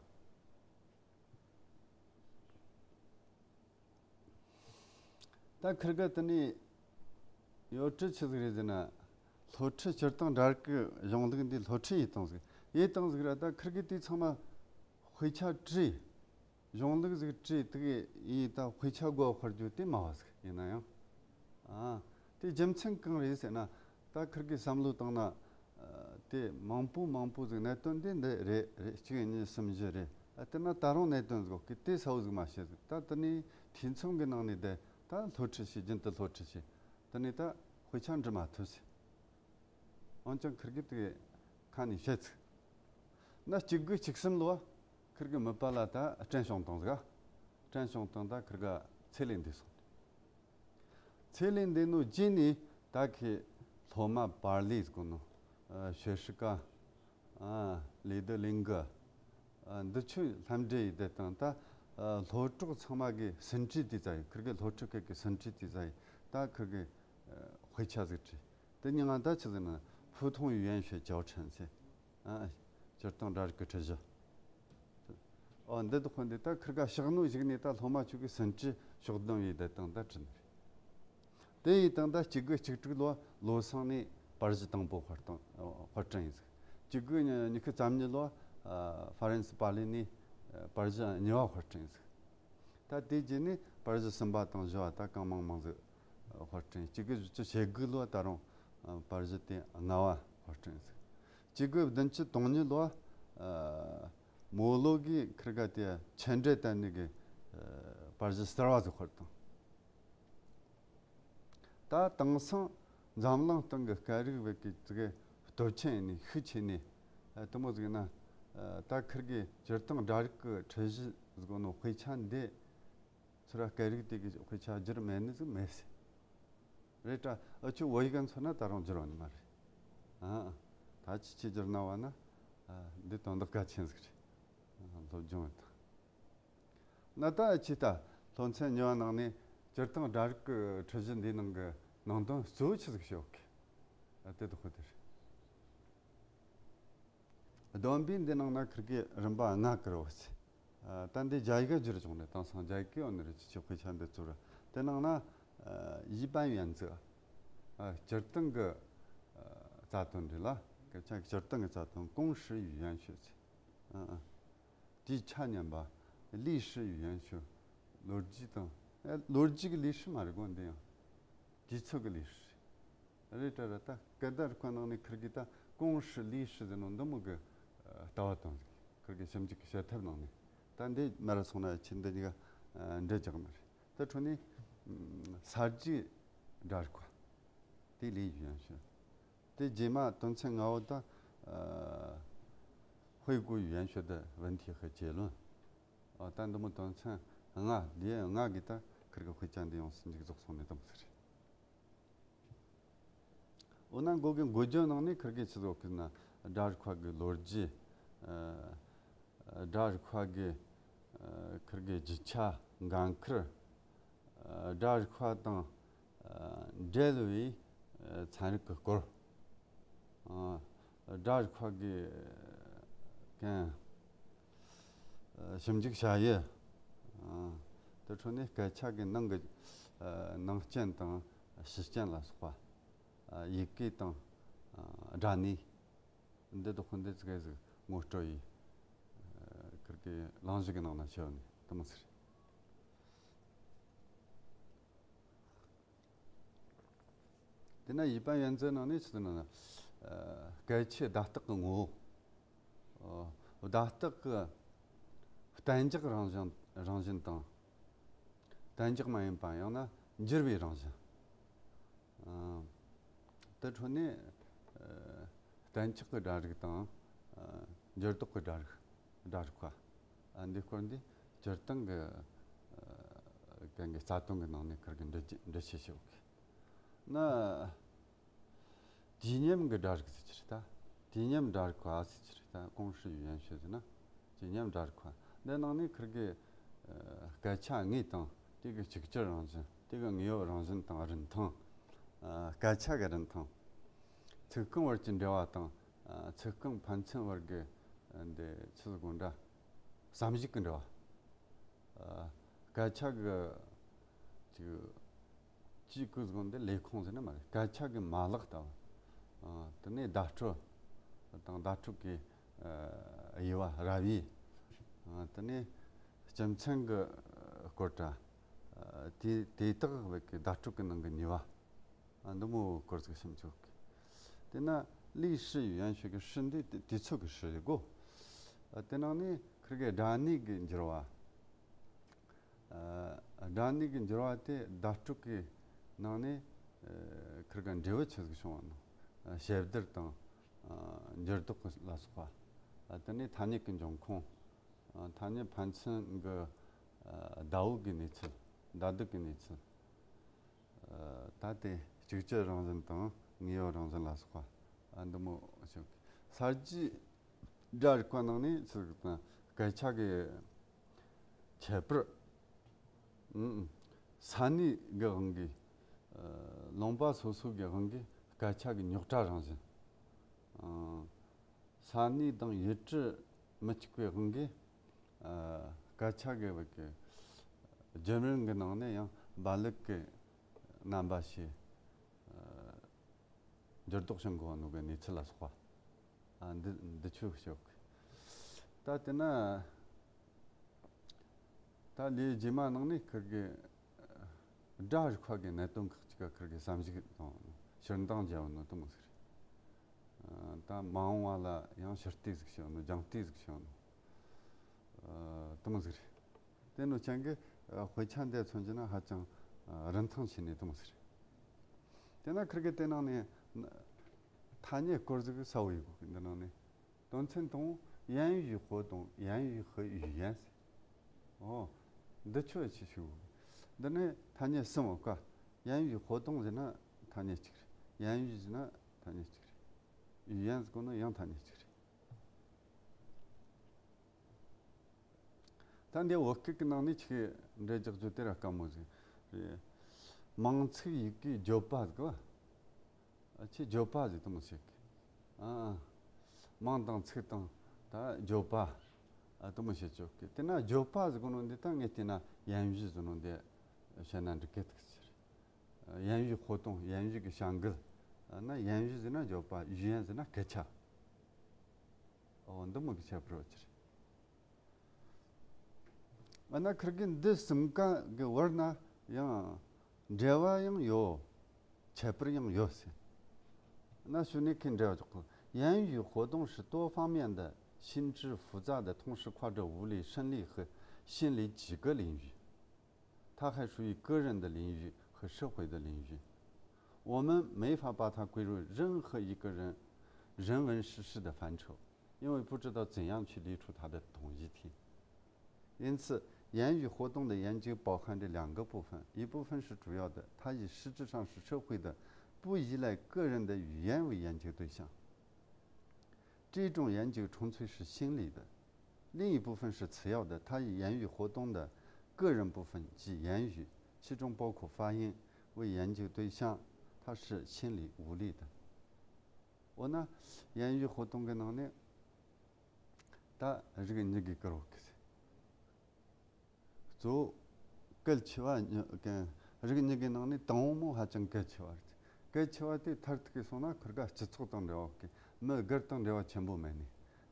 ད་ཁིར་ག་དེ་ནས་ཡོ་ཁྲི་ཆི་ཟིག་རེད་ཟེར་ན། སློབ་ཁྲིད་སྤྱིར་བཏང་སྒྲ་རིག་གི་གཞུང་ལུགས་འདི་སློབ་ཁྲིད་ཡེད་སྟངས་ཟིག་ཡེད་སྟངས་ཟིག་ར་ད་ཁིར་གི་དེ་ཚང་མ་དཔེ་ཆ་བྲིས། གཞུང་ལུགས་ཟིག་བྲིས་དེ་གི་ཡིན་ད་དཔེ་ཆ་སྒོ་ཕར་རྒྱུ་དེ་མ་བ་ཟིག་ཡིན་ན་ཡང་། ཨ། དེ་རྒྱུ་མཚན་གང་རེད་ཟེར་ན། ད་ཁིར་གི་བསམ་བློ་བཏང་ན། ཨ། དེ་མང་པོ་མང་པོ་ཟིག་གནད་དོན་དེ་འདི་རེད་རེད་གཅིག་གཉིས་གསུམ་བཞི་རེད། ཨ། དེ་ན་ད་རུང་གནད་དོན་ཟིག་གི་དེ་ས་བོ་ཟིག་མ་བཤད་ཟིག་ད་དེ་ནས་འཐུས་མཚམས་གི་ནང་ནས་བསྡད་ད་སློབ་ཁྲིད་བྱས་རྒྱུན་དུ་སློབ་ཁྲིད་བྱས། དེ་ནས་ད་དཔེ་ཆ་འབྲི་མ་ཐུབ་ཟིག་འོན་ཀྱང་ཁིར་གི་དེ་ཁ་ནས་བཤད་ཚིག་ན་གཅིག་དགུ་གཅིག་གསུམ་ལོ། ཁིར་གི་མི་པ་ལ་ད་བཀྲན་བྱུང་བཏང་ཟིག་བཀྲན་བྱུང་བཏང་ད་ཁིར་ག་ཚེ་ལས་འདས་སོང་། ཚེ་ལས་འདས་ནོ་རྗེས་ནས་ད་ཁི་སློབ་མ་པར་ལས་ཟེར་གོ་ནོ། ཨ། ཤེ་ཧྲི་ཀ་ཨ། ལི་དི་ལིང་གི་ཨ། འདི་ཆོས་ལྷམ་འདྲེ་ཡི་དེ་དང་ད། ཨ། སློབ་གྲོགས་ཚང་མ་གི་ཟིན་བྲིས་དེ་ཙ་ཡི་ཁིར་གི་སློབ་ཕྲུག་ཁག་གི་ཟིན་བྲིས་དེ་ཙ་ཡི་ད་ཁིར་གི་ཨ། དཔེ་ཆ་ཟིག་བྲིས། དེ་ཉིན་ང་ད་ཆི་ཟེར་ན་ཕུ་ཐུང་ཡུ་ཡན་ཤོད་ཅའོ་ཁྲན་ཚེ། ཨ། སྤྱིར་བཏང་སྒྲ་རིག་གི་ཁྲིད་གཞི། ཨོ་འདི་དག་དཔོན་འདི་ད་ཁིར་ག་ཕྱག་ནོ་ཞིག་ནས་ད་སློབ་མ་ཆོ་གི་ཟིན་བྲིས་ཕྱོགས་བསྡོམས་ཡས་དེ་དང་ད་བྲིས་ནི་རེད། དེ་ཡི་དང་ད་གཅིག་དགུ་གཅིག་དྲུག་ལོ་ལོ་སང་ནས་པར་གཞི་དང་པོ་དཔར་བཏང་དཔར་སྐྲུན་ཡིན་ཟིག་གཅིག་དགུ་ཉི་ཉི་ཤུ་རྩ་གཉིས་ལོ་ཨ། ཧྥ་རན་སི་པ་ལི་ནས་ཨ། པར་གཞི་གཉིས་པ་དཔར་སྐྲུན་ཡིན་ཟིག་ད་དེ་རྗེས་ནས་པར་གཞི་གསུམ་པ་དང་བཞི་བ་ད་གང་མང་མང་ཟིག་དཔར་སྐྲུན། གཅིག་དགུ་བཞི་བཅུ་ཞེ་དགུ་ལོ་ད་རུང་པར་གཞི་དེ་ལྔ་བ་དཔར་སྐྲུན་ཟིག་གཅིག་དགུ་བདུན་ཅུ་དོན་གཉིས་ལོ་མོ་ལོ་གི་ཁིར་ག་དེ་ཆེ་འདྲེ་བསྟན་ནི་གི་པར་གཞི་གསར་བ་ཟིག་དཔར་བཏང་། ད་དེང་སང་འཛམ་གླིང་སྟེང་གི་སྐད་རིགས་བོད་ཀྱི་ཙི་གེ་སྟོབས་ཆེན་ནི་ཤུགས་ཆེ་ནི་དེ་མོ་ཟིག་ན། ད་ཁིར་གི་སྤྱིར་བཏང་སྒྲ་རིག་གི་ཁྲིད་གཞི་ཟིག་ནོ་དཔེ་ཆ་འདི་ཚུར་སྐད་རིགས་དེ་གི་དཔེ་ཆ་བསྒྱུར་མེད་ནི་ཟིག་མེད་ཟེར། རེད་དྲ་ཨ་ཆུ་བོད་ཡིག་མཚོན་ན་ད་རུང་བསྒྱུར་བ་ནི་མ་རེད། ཨ། ད་ཅི་ཅི་བསྒྱུར་ན་བ་ན་འདི་དོན་དག་གལ་ཆེན་ཟིག་རེད། སློབ་སྦྱོང་ཡོད་དང་། ན་ད་ཨ་ཆི་ད་སློབ་ཚན་གཉིས་པ་ནང་ནས་སྤྱིར་བཏང་སྒྲ་རིག་གི་ཁྲིད་གཞི་འདིའི་ནང་གི་ནང་དོན་གཙོ་བོ་ཆི་ཟིག་ཤོད་གི་ཨ་དེ་དོ་ཁོ་དེ་རེད། བསྡོམས་པས་འདི་ནང་ན་ཁིར་གི་རིམ་པ་ལྔ་བསྐུར་བ་ཟེར། ཨ། ད་འདི་རྒྱ་ཡིག་བསྒྱུར་བྱུང་རེད། དེང་སང་རྒྱ་ཡིག་གི་ཡོད་ནི་རེད། ཅི་ཆོག་དཔེ་ཆ་འདི་ཚོ་ར། དེ་ནང་ན་ཨ། 一般原则། ཨ། སྤྱིར་བཏང་གི་ཨ། རྩ་དོན་རེད་ལ། སྐད་ཆ་སྤྱིར་བཏང་གི་རྩ་དོན་公式语言学ཟེར། ཨ། ཨ། དེའི་ཆ་མཉམ་པ་历史语言学། ལོ་རྒྱུས་དང་། ཨ། ལོ་རྒྱུས་ཀྱི་历史མ་རེད་གོ་འདི་ཡང་། དུས་ཚོད་ཀྱི་历史། རེད་དྲ་ར་ད་སྐད་བརྡ་རིག་པ་ནང་ནས་ཁིར་གི་ད་公式历史ཟེར་ནོ་འདི་མོ་གི་ལྟ་བ་དང་ཁིར་གི་ཞིབ་འཇུག་གི་བྱེད་ཐབས་ནང་ནས་ད་འདི་མར་སོང་ན་ཆི་འདི་གཉིས་ཀ་འབྲེལ་རྒྱག་ནི་རེད། ད་འཕྲོ་ནས་ས་རྒྱུས་སྒྲ་རིག་པ་དེ་ལས་ཡུན་ཞུ། དེ་རྗེས་མ་དོན་ཚན་ལྔ་བོ་ད་会古语言学的问题和结论། ད་འདི་མོ་དོན་ཚན་ལྔ་ལས་ལྔ་གི་ད་ཁིར་གི་དཔེ་ཆ་འདི་ཡོངས་སུ་འཇུག་རྫོགས་སོང་ནས་དམ་ཟེར། འོ་ན་འགོ་གི་འགོ་བརྗོད་ནང་ནས་ཁིར་གི་ཆི་ཟིག་ཡོད་གི་ན། སྒྲ་རིག་པ་གི་ལོ་རྒྱུས། ཨ། སྒྲ་རིག་པ་གི་ཨ། ཁིར་གི་རྒྱུ་ཆ་འགན་ཁུར། ཨ། སྒྲ་རིག་པ་དང་ཨ། འབྲེལ་བའི་ཨ། ཚན་རིག་གི་སྐོར། ཨ། སྒྲ་རིག་པ་གི་གན་ཞིབ་འཇུག་བྱ་ཡུལ། དེ་འཕྲོ་ནས་སྐད་ཆ་གི་ནང་གི་ནང་རྐྱེན་དང་ཕྱི་རྐྱེན་ལ་སོགས་པ། ཡི་གེ་དང་སྒྲ་སྣེ། འདི་དག་ཁོ་འདི་ཙི་གེ་ཟིག་ངོ་སྤྲོད་ཡིས་ཁིར་གི་གླེང་གཞི་གི་ནང་ན་ཕྱེ་བ་ནི་དེ་མོ་ཟེར། དེ་ན་一般原则ནང་ནས་ཆི་ཟེར་ན། ཨ། སྐད་ཆའི་བརྡ་རྟགས་ཀྱི་ངོ་བོ། ཨ། བརྡ་རྟགས་ཀྱི་གཏན་འཇགས་རང་བཞིན་རང་བཞིན་དང་། གཏན་འཇགས་མ་ཡིན་པ་ཡང་ན་འགྱུར་བའི་རང་བཞིན། ཨ། དེ་འཕྲོ་ནས་ཨ་གཏན་ཆགས་ཀྱི་སྒྲ་རིག་དང་ཨ་འགྱུར་ལྡོག་གི་སྒྲ་རིག་སྒྲ་རིག་པ། ཨ་འདི་སྐོར་འདི་སྤྱིར་བཏང་གི་ཨ་གན་གི་རྩ་དོན་གི་ནང་ནས་ཁིར་གི་འགྲེལ་བརྗོད་འགྲེལ་བཤད་བྱེད་འོག་གི་ན། 体念 གི་སྒྲ་རིག་ཟེར་གྱི་རེད་ད། 体念 སྒྲ་རིག་པ་ཟེར་གྱི་རེད་ད། 公式语言学 ཟེར་ན་体念 སྒྲ་རིག་པ། འདི་ནང་ནས་ཁིར་གི་ཨ་སྐད་ཆ་དངོས་དང་དེ་གི་གཅིག་གྱུར་རང་བཞིན། དེ་གི་དངོས་ཡོད་རང་བཞིན་དང་རིན་ཐང་། ཨ་སྐད་ཆ་གི་རིན་ཐང་། ཚིག་རྐང་བར་གྱི་འབྲེལ་བ་དང་ཨ་ཚིག་རྐང་ཕན་ཚུན་བར་གྱི་ཨ་འདི་ཆི་ཟིག་དགོངས་འདྲ། བསམ་གཞིག་གི་འབྲེལ་བ། ཨ་སྐད་ཆ་གི་ཅིག་ཅིག་གི་ཟིག་འདི་ལས་ཁུངས་ཟེར་ན་མ་རེད། སྐད་ཆ་གི་མ་ལག་ལྟ་བུ། ཨ་དེ་ནས་བརྡ་སྤྲོད་དང་བརྡ་སྤྲོད་ཀྱི་ཨ་དབྱེ་བ་ར་བའི། ཨ་དེ་ནས་སྤྱི་མཚན་གྱི་སྐོར་དྲ། ཨ་དེ་དེ་དག་བོད་ཀྱི་བརྡ་སྤྲོད་ཀྱི་ནང་གི་ནུས་པ། ཨ་འདི་མོ་སྐོར་ཟིག་ཤེས་ཆོག་གི། དེ་ན་历史语言学 གི་史 འདི་དུས་ཚོད་ཀྱི་史 ཡིན་གོ། ཨ་དེ་ནང་ནས་ཁིར་གི་སྒྲ་སྣེ་གི་འགྱུར་བ། ཨ་སྒྲ་སྣེ་གི་འགྱུར་བ་དེ་བརྡ་སྤྲོད་ཀྱི་ནང་ནས་ཨ་ཁིར་ག་འབྲས་བུ་ཆི་ཟིག་བྱུང་བ་ནོ། ཨ་ཞིབ་བསྡུར་དང་ཨ་འགྱུར་ལྡོག་ལ་སོགས་པ། ཨ་དེ་ནས་ཐ་སྙད་ཀྱི་འབྱུང་ཁུངས། ཨ་ཐ་སྙད་ཕན་ཚུན་གྱི་ཨ་ཟླ་བོ་གི་གནས་ཚུལ། ཟླ་སྡུད་ཀྱི་གནས་ཚུལ། ཨ་ད་དེ་གཅིག་གྱུར་རང་བཞིན་དང་དངོས་ཡོད་རང་བཞིན་ལ་སོགས་པ། ཨ་འདི་མོ་ཞིག་གསར་བརྗེའི་སྒྲ་རིག་པ་ནང་ནས་ཚིག་དང་སྐད་ཆ་གི་ཁྱད་པར། ཨང་། ས་གནས་གི་དབང་གིས། ཨ་ལུང་པ་སོ་སོ་གི་དབང་གིས་སྐད་ཆ་གི་རྙོག་དྲ་རང་བཞིན། ཨང་། ས་གནས་དང་ཡུལ་གྲུ་མི་གཅིག་པའི་དབང་གིས། ཨ་སྐད་ཆ་གི་བར་གྱི་རྒྱུན་རིང་གི་ནང་ནས་ཡང་རྦ་རླབས་ཀྱི་རྣམ་པ་ཞིག་ཨ་འགྱུར་ལྡོག་བྱུང་དགོས་ནོ་གི་གནས་ཚུལ་ལ་སོགས་པ། ཨ་འདི་འདི་ཆོས་ཤོག་ད་དེ་ན། ད་ལོའི་རྗེས་མ་ནང་ནས་ཁིར་གི་སྒྲ་རིག་པ་གི་གནད་དོན་ཁག་ཅིག་ག་ཁིར་གི་བསམ་གཞིག་དང་ཕྱིར་འདང་བརྒྱབ་ནོ་དེ་མོ་ཟིག་རེད། ད་མ་འོངས་པ་ལ་ཡང་ཕྱིར་བལྟས་ཟིག་བྱས་ནོ། རྒྱང་བལྟས་ཟིག་བྱས་ནོ། དེ་མོ་ཟིག་རེད། དེ་ནོ་ཅན་གི་དཔེ་ཆ་འདི་མཚོན་གྱི་ན་ཧ་ཅང་རིན་ཐང་ཆེ་ནི་དེ་མོ་ཟིག་རེད། དེ་ན་ཁིར་གི་དེ་ནང་ནས་ཐ་སྙད་སྐོར་ཟིག་གསལ་བོ་ཡོད་གི། འདི་ནང་ནས། 东村东言语活动，言语和语言。哦，འདི་ཆོས་ཅི་ཞུ། འདི་ནི་ཐ་སྙད་གསུམ་ཡོད་ཀ། 言语活动 ཟེར་ན་ཐ་སྙད་གཅིག་རེད། 言语 ཟེར་ན་ཐ་སྙད་གཅིག་རེད། 语言 ཟེར་གོ་ནོ་ཡང་ཐ་སྙད་གཅིག་རེད། ད་འདི་བོད་སྐད་ཀྱི་ནང་ནས་ཆི་འདྲ་རྒྱག་རྒྱུ་དེ་ར་དཀའ་མོ་ཟིག་རེད། མིང་ཚིག་ཡི་གེ་བརྗོད་པ་ཟིག་བ། ཨ་ཆེ་བརྗོད་པ་ཟིག་དེ་མོ་བྱེད་ཀི། ཨ། མིང་དང་ཚིག་དང་ད་བརྗོད་པ། ཨ་དེ་མོ་བྱེད་ཆོག་གི། དེ་ན་བརྗོད་པ་ཟིག་གོ་ནོ་འདི་ད་ངས་བལྟས་ན་言语 ཟེར་ནོ་འདི་བཤད་ན་འགྲིག་གི་ཐུག་ཟེར། 言语活动，言语 གི་བྱ་འགུལ། ཨ་ན་言语 ཟེར་ན་བརྗོད་པ། 语言 ཟེར་ན་སྐད་ཆ། ཨོ་འདི་མོ་གི་ཁྱད་པར་ཡོད་ཀི་རེད། ཨ་ན་ཁིར་གི་འདི་གསུམ་ཀ་གི་བར་ན་ཡང་འབྲེལ་བ་ཡང་ཡོད། ཁྱད་པར་ཡང་ཡོད་ཟེར། ན་ཞུ་ནས་ཁི་འབྲེལ་བ་འཇོག་གི། 言语活动是多方面的、性质复杂的，同时跨着物理、生理和心理几个领域。它还属于个人的领域和社会的领域。我们没法把它归入任何一个人人文实事的范畴，因为不知道怎样去理出它的统一体。因此，言语活动的研究包含着两个部分，一部分是主要的，它以实质上是社会的，不依赖个人的语言为研究对象。这种研究纯粹是心理的。另一部分是次要的，它以言语活动的个人部分，即言语，其中包括发音，为研究对象，它是心理物理的。འོ་ན་言语活动 གི་ནང་ནས་ད་རིགས་གཉིས་ཀྱི་སྐོར་བ་གི་གཙོ་བོ་གལ་ཆེ་བ་གཉིས་ཀ། རིགས་གཉིས་ཀའི་ནང་ནས་དང་པོ་མོ་ཧ་ཅང་གལ་ཆེ་བ་རེད། གལ་ཆེ་བ་དེ་མཐར་ཐུག་གི་སོང་ན་ཁིར་ག་སྤྱི་ཚོགས་དང་འབྲེལ་བ་གི། མི་སྒེར་དང་འབྲེལ་བ་ཆེན་པོ་མེད་ནས།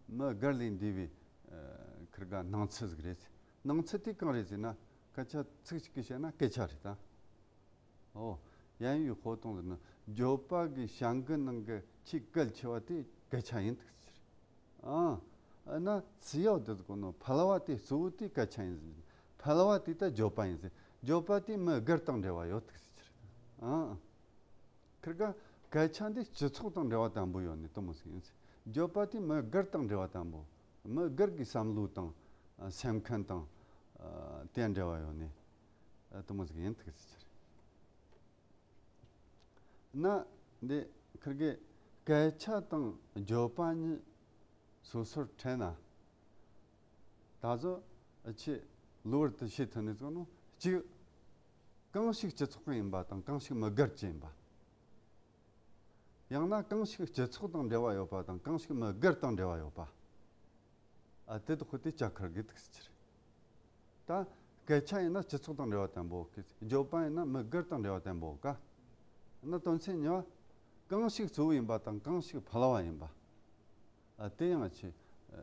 མི་སྒེར་ལས་འདས་པའི་ཨ་ཁིར་ག་སྣང་ཚུལ་ཟིག་རེད། སྣང་ཚུལ་དེ་གང་རེད་ཟེར་ན། སྐད་ཆ་ཚིག་གཅིག་གིས་བཤད་ན་སྐད་ཆ་རེད་ད། ཨོ། 言语活动 ཟེར་ན་བརྗོད་པ་གི་བྱ་འགུལ་ནང་གི་ཆེས་གལ་ཆེ་བ་དེ་སྐད་ཆ་ཡིན་ཐུག་ཟེར། ཨ། ཨ་ན་次要 དེ་ཟེར་གོ་ནོ་ཕལ་བ་དེ། གཙོ་བོ་དེ་སྐད་ཆ་ཡིན་ཟེར། ཕལ་བ་དེ་ད་བརྗོད་པ་ཡིན་ཟེར། བརྗོད་པ་དེ་མི་སྒེར་དང་འབྲེལ་བ་ཡོད་ཐུག་ཟེར། ཨ། ཁིར་ག་ སྐད་ཆ་འདི་སྤྱི་ཚོགས་དང་འབྲེལ་བ་དམ་པོ་ཡོད་ནི་དེ་མོ་ཟིག་ཡིན། བརྗོད་པ་དེ་མི་སྒེར་དང་འབྲེལ་བ་དམ་པོ། མི་སྒེར་གྱི་བསམ་བློ་དང་། ཨ། སེམས་ཁམས་དང་། ཨ། དེ་འབྲེལ་བ་ཡོད་ནི། ཨ། དེ་མོ་ཟིག་ཡིན་ཐུག་ཟིག་ཕྱིར། ན། འདི་ཁིར་གི་སྐད་ཆ་དང་བརྗོད་པ་གཉིས་སོ་སོར་ཕྲད་ན། ད་གཟོད་ཨ་ཆེ་གློ་བུར་དུ་ཤེས་ཐུབ་ནི་ཚོ་ནོ་གཅིག། གང་ཞིག་སྤྱི་ཚོགས་ཀྱི་ཡིན་པ་དང་གང་ཞིག་མི་སྒེར་གྱི་ཡིན་པ། ཡང་ན་གང་ཞིག་སྤྱི་ཚོགས་དང་འབྲེལ་བ་ཡོད་པ་དང་གང་ཞིག་མི་སྒེར་དང་འབྲེལ་བ་ཡོད་པ། ཨ། དེ་དག་ཁོ་དེ་ལྕགས་ཁར་གི་ཐུག་སི་ཕྱིར། ད་སྐད་ཆ་ཡིན་ན་སྤྱི་ཚོགས་དང་འབྲེལ་བ་བརྟན་པོ་གི། བརྗོད་པ་ཡིན་ན་མི་སྒེར་དང་འབྲེལ་བ་བརྟན་པོ་ག་ན་དོན་ཚན་གཉིས་པ། གང་ཞིག་གཙོ་བོ་ཡིན་པ་དང་གང་ཞིག་ཕལ་བ་ཡིན་པ། ཨ། དེ་ཡང་ཆེ། ཨ།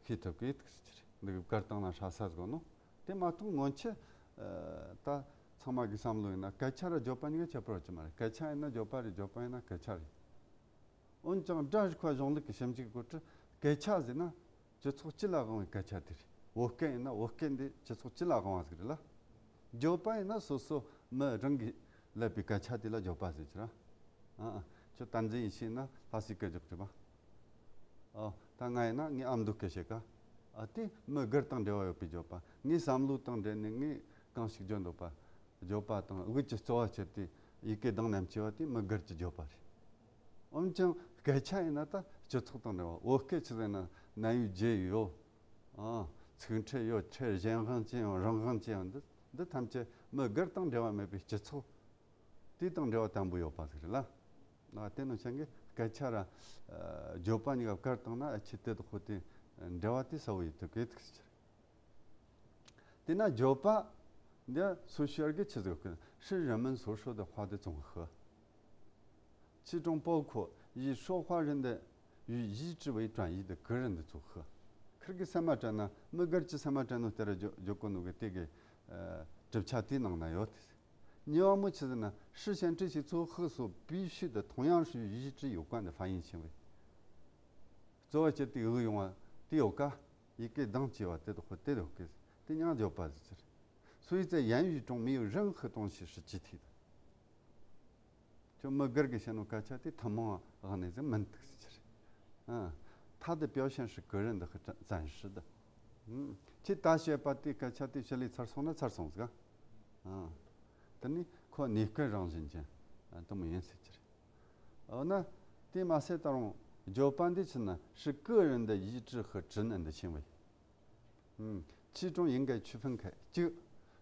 ཤེས་ཐུབ་གི་ཐུག་སི་ཕྱིར། འདི་གི་བཀར་བཏང་ན་ཧྲ་ས་ཟིག་ནོ། དེ་མ་གཏོགས་སྔོན་ཆད། ཨ། ད་ཚང་མ་གི་བསམ་བློ་ཡིན་ན་སྐད་ཆ་ར་བརྗོད་པ་གཉིས་ཀ་ཁྱད་པར་ཅི་མ་རེད། སྐད་ཆ་ཡིན་ན་བརྗོད་པ་རེད། བརྗོད་པ་ཡིན་ན་སྐད་ཆ་རེད། འོན་ཀྱང་སྒྲ་རིག་པ་གཞུང་ལུགས་ཀྱི་ཞིབ་འཇུག་སྐོར་དུ་སྐད་ཆ་ཟེར་ན་སྤྱི་ཚོགས་སྤྱི་ལ་དབང་བའི་སྐད་ཆ་དེ་རེད། བོད་སྐད་ཡིན་ན་བོད་སྐད་འདི་སྤྱི་ཚོགས་སྤྱི་ལ་དབང་བ་ཟིག་རེད་ལ། བརྗོད་པ་ཡིན་ན་སོ་སོ་མི་རང་གིས་ལབ་པའི་སྐད་ཆ་དེ་ལ་བརྗོད་པ་ཟེར་གྱི་ར། ཨ། ཨ། ཁྱོད་བསྟན་འཛིན་ཡེ་ཤེས་ཡིན་ན་ལྷ་སའི་སྐད་རྒྱག་གི་རེད་པ། ཨོ། ད་ང་ཡིན་ན་ངའི་ཨ་མདོའི་སྐད་བཤད་ཀ་ཨ། དེ་མི་སྒེར་དང་འབྲེལ་བ་ཡོད་པའི་བརྗོད་པ། ངའི་བསམ་བློ་དང་འབྲེལ་ནས་ངས་གང་ཞིག་བརྗོད་འདོད་པ། བརྗོད་པ་དང་དབུས་ཀྱི་རྩོལ་བ་བྱེད་དེ་ཡི་གེ་གདངས་ནས་བྱས་པ་དེ་མི་སྒེར་གྱི་བརྗོད་པ་རེད། འོན་ཀྱང་སྐད་ཆ་ཡིན་ན་ད་སྤྱི་ཚོགས་དང་འབྲེལ་བ། བོད་སྐད་ཆི་ཟེར་ན་གནས་ཡུལ་རྗེས་ཡོད། ཨ། ཚིག་ཕྲད་ཡོད། ཕྲད་གཞན་དབང་ཅན་ཡང་རང་དབང་ཅན་ཡང་འདི་འདི་ཐམས་ཅད་མི་སྒེར་དང་འབྲེལ་བ་མེད་པའི་སྤྱི་ཚོགས། དེ་དང་འབྲེལ་བ་དམ་པོ་ཡོད་པ་ཟིག་རེད་ལ། ཨ། དེ་ནང་བཞིན་གྱི་སྐད་ཆ་ར། ཨ། བརྗོད་པ་གཉིས་ཀ་བཀར་བཏང་ན་ཨ་ཆེ་དེ་དག་ཁོ་དེ་འབྲེལ་བ་དེ་གསལ་བོ་ཡིན་ཐུབ་གི་ཐུག་སི་ཕྱིར། དེས་ན་བརྗོད་པ་འདི་སོ་སོར་གྱི་ཆི་ཟིག་གི་是人们所说的话的总和。其中包括以说话人的语义之为转移的个人的组合。ཁིར་གི་སེམས་མ་དྲན་ན་མི་སྒེར་གྱི་སེམས་མ་དྲན་ནོ་དེ་ར་བརྗོད་བརྗོད་གོ་ནོ་གི་དེ་གི། ཨ། གྲུབ་ཆ་དེའི་ནང་ན་ཡོད། གཉིས་པ་མོ་ཆི་ཟེར་ན 是先这些组合所必须的同样是语义之有关的发音行为。རྩོལ་བ་བྱེད་དེ་འུ་ཡོང་བ་དེ་ཡོད་ཀ་ཡི་གེ་གདངས་བྱས་པ་དེ་དག་ཁོ་དེ་ཡོད་ཀི། དེ་ཉག་བརྗོད་པ་ཟེར་ཚུལ། 所以在言语中没有任何东西是集体的。 ཁྱོད་མི་སྒེར་གྱི་བཤད་ནོ་སྐད་ཆ་དེ་ཐུན་མོང་དབང་ནས་ཟེར་མིན་ཐུག་སི་ཕྱིར། ཨ། 它的表现是个人的和暂暂时的。 ཨུམ། ཁྱེད་ད་བཤད་པ་དེ་སྐད་ཆ་དེ་བཤད་ལས་ཚར་སོང་ན་ཚར་སོང་ཟིག་ཨ། དེ་ནི་ཁོ་གནས་སྐབས་རང་བཞིན་ཅན། ཨ། དེ་མོ་ཡིན་སྲིད་ཀྱི་རེད། འོ་ན། དེ་མ་ཟད་ད་རུང་བརྗོད་པ་འདི་ཕྱིན་ན是个人的意志和职能的行为。 嗯，其中应该区分开。 གཅིག།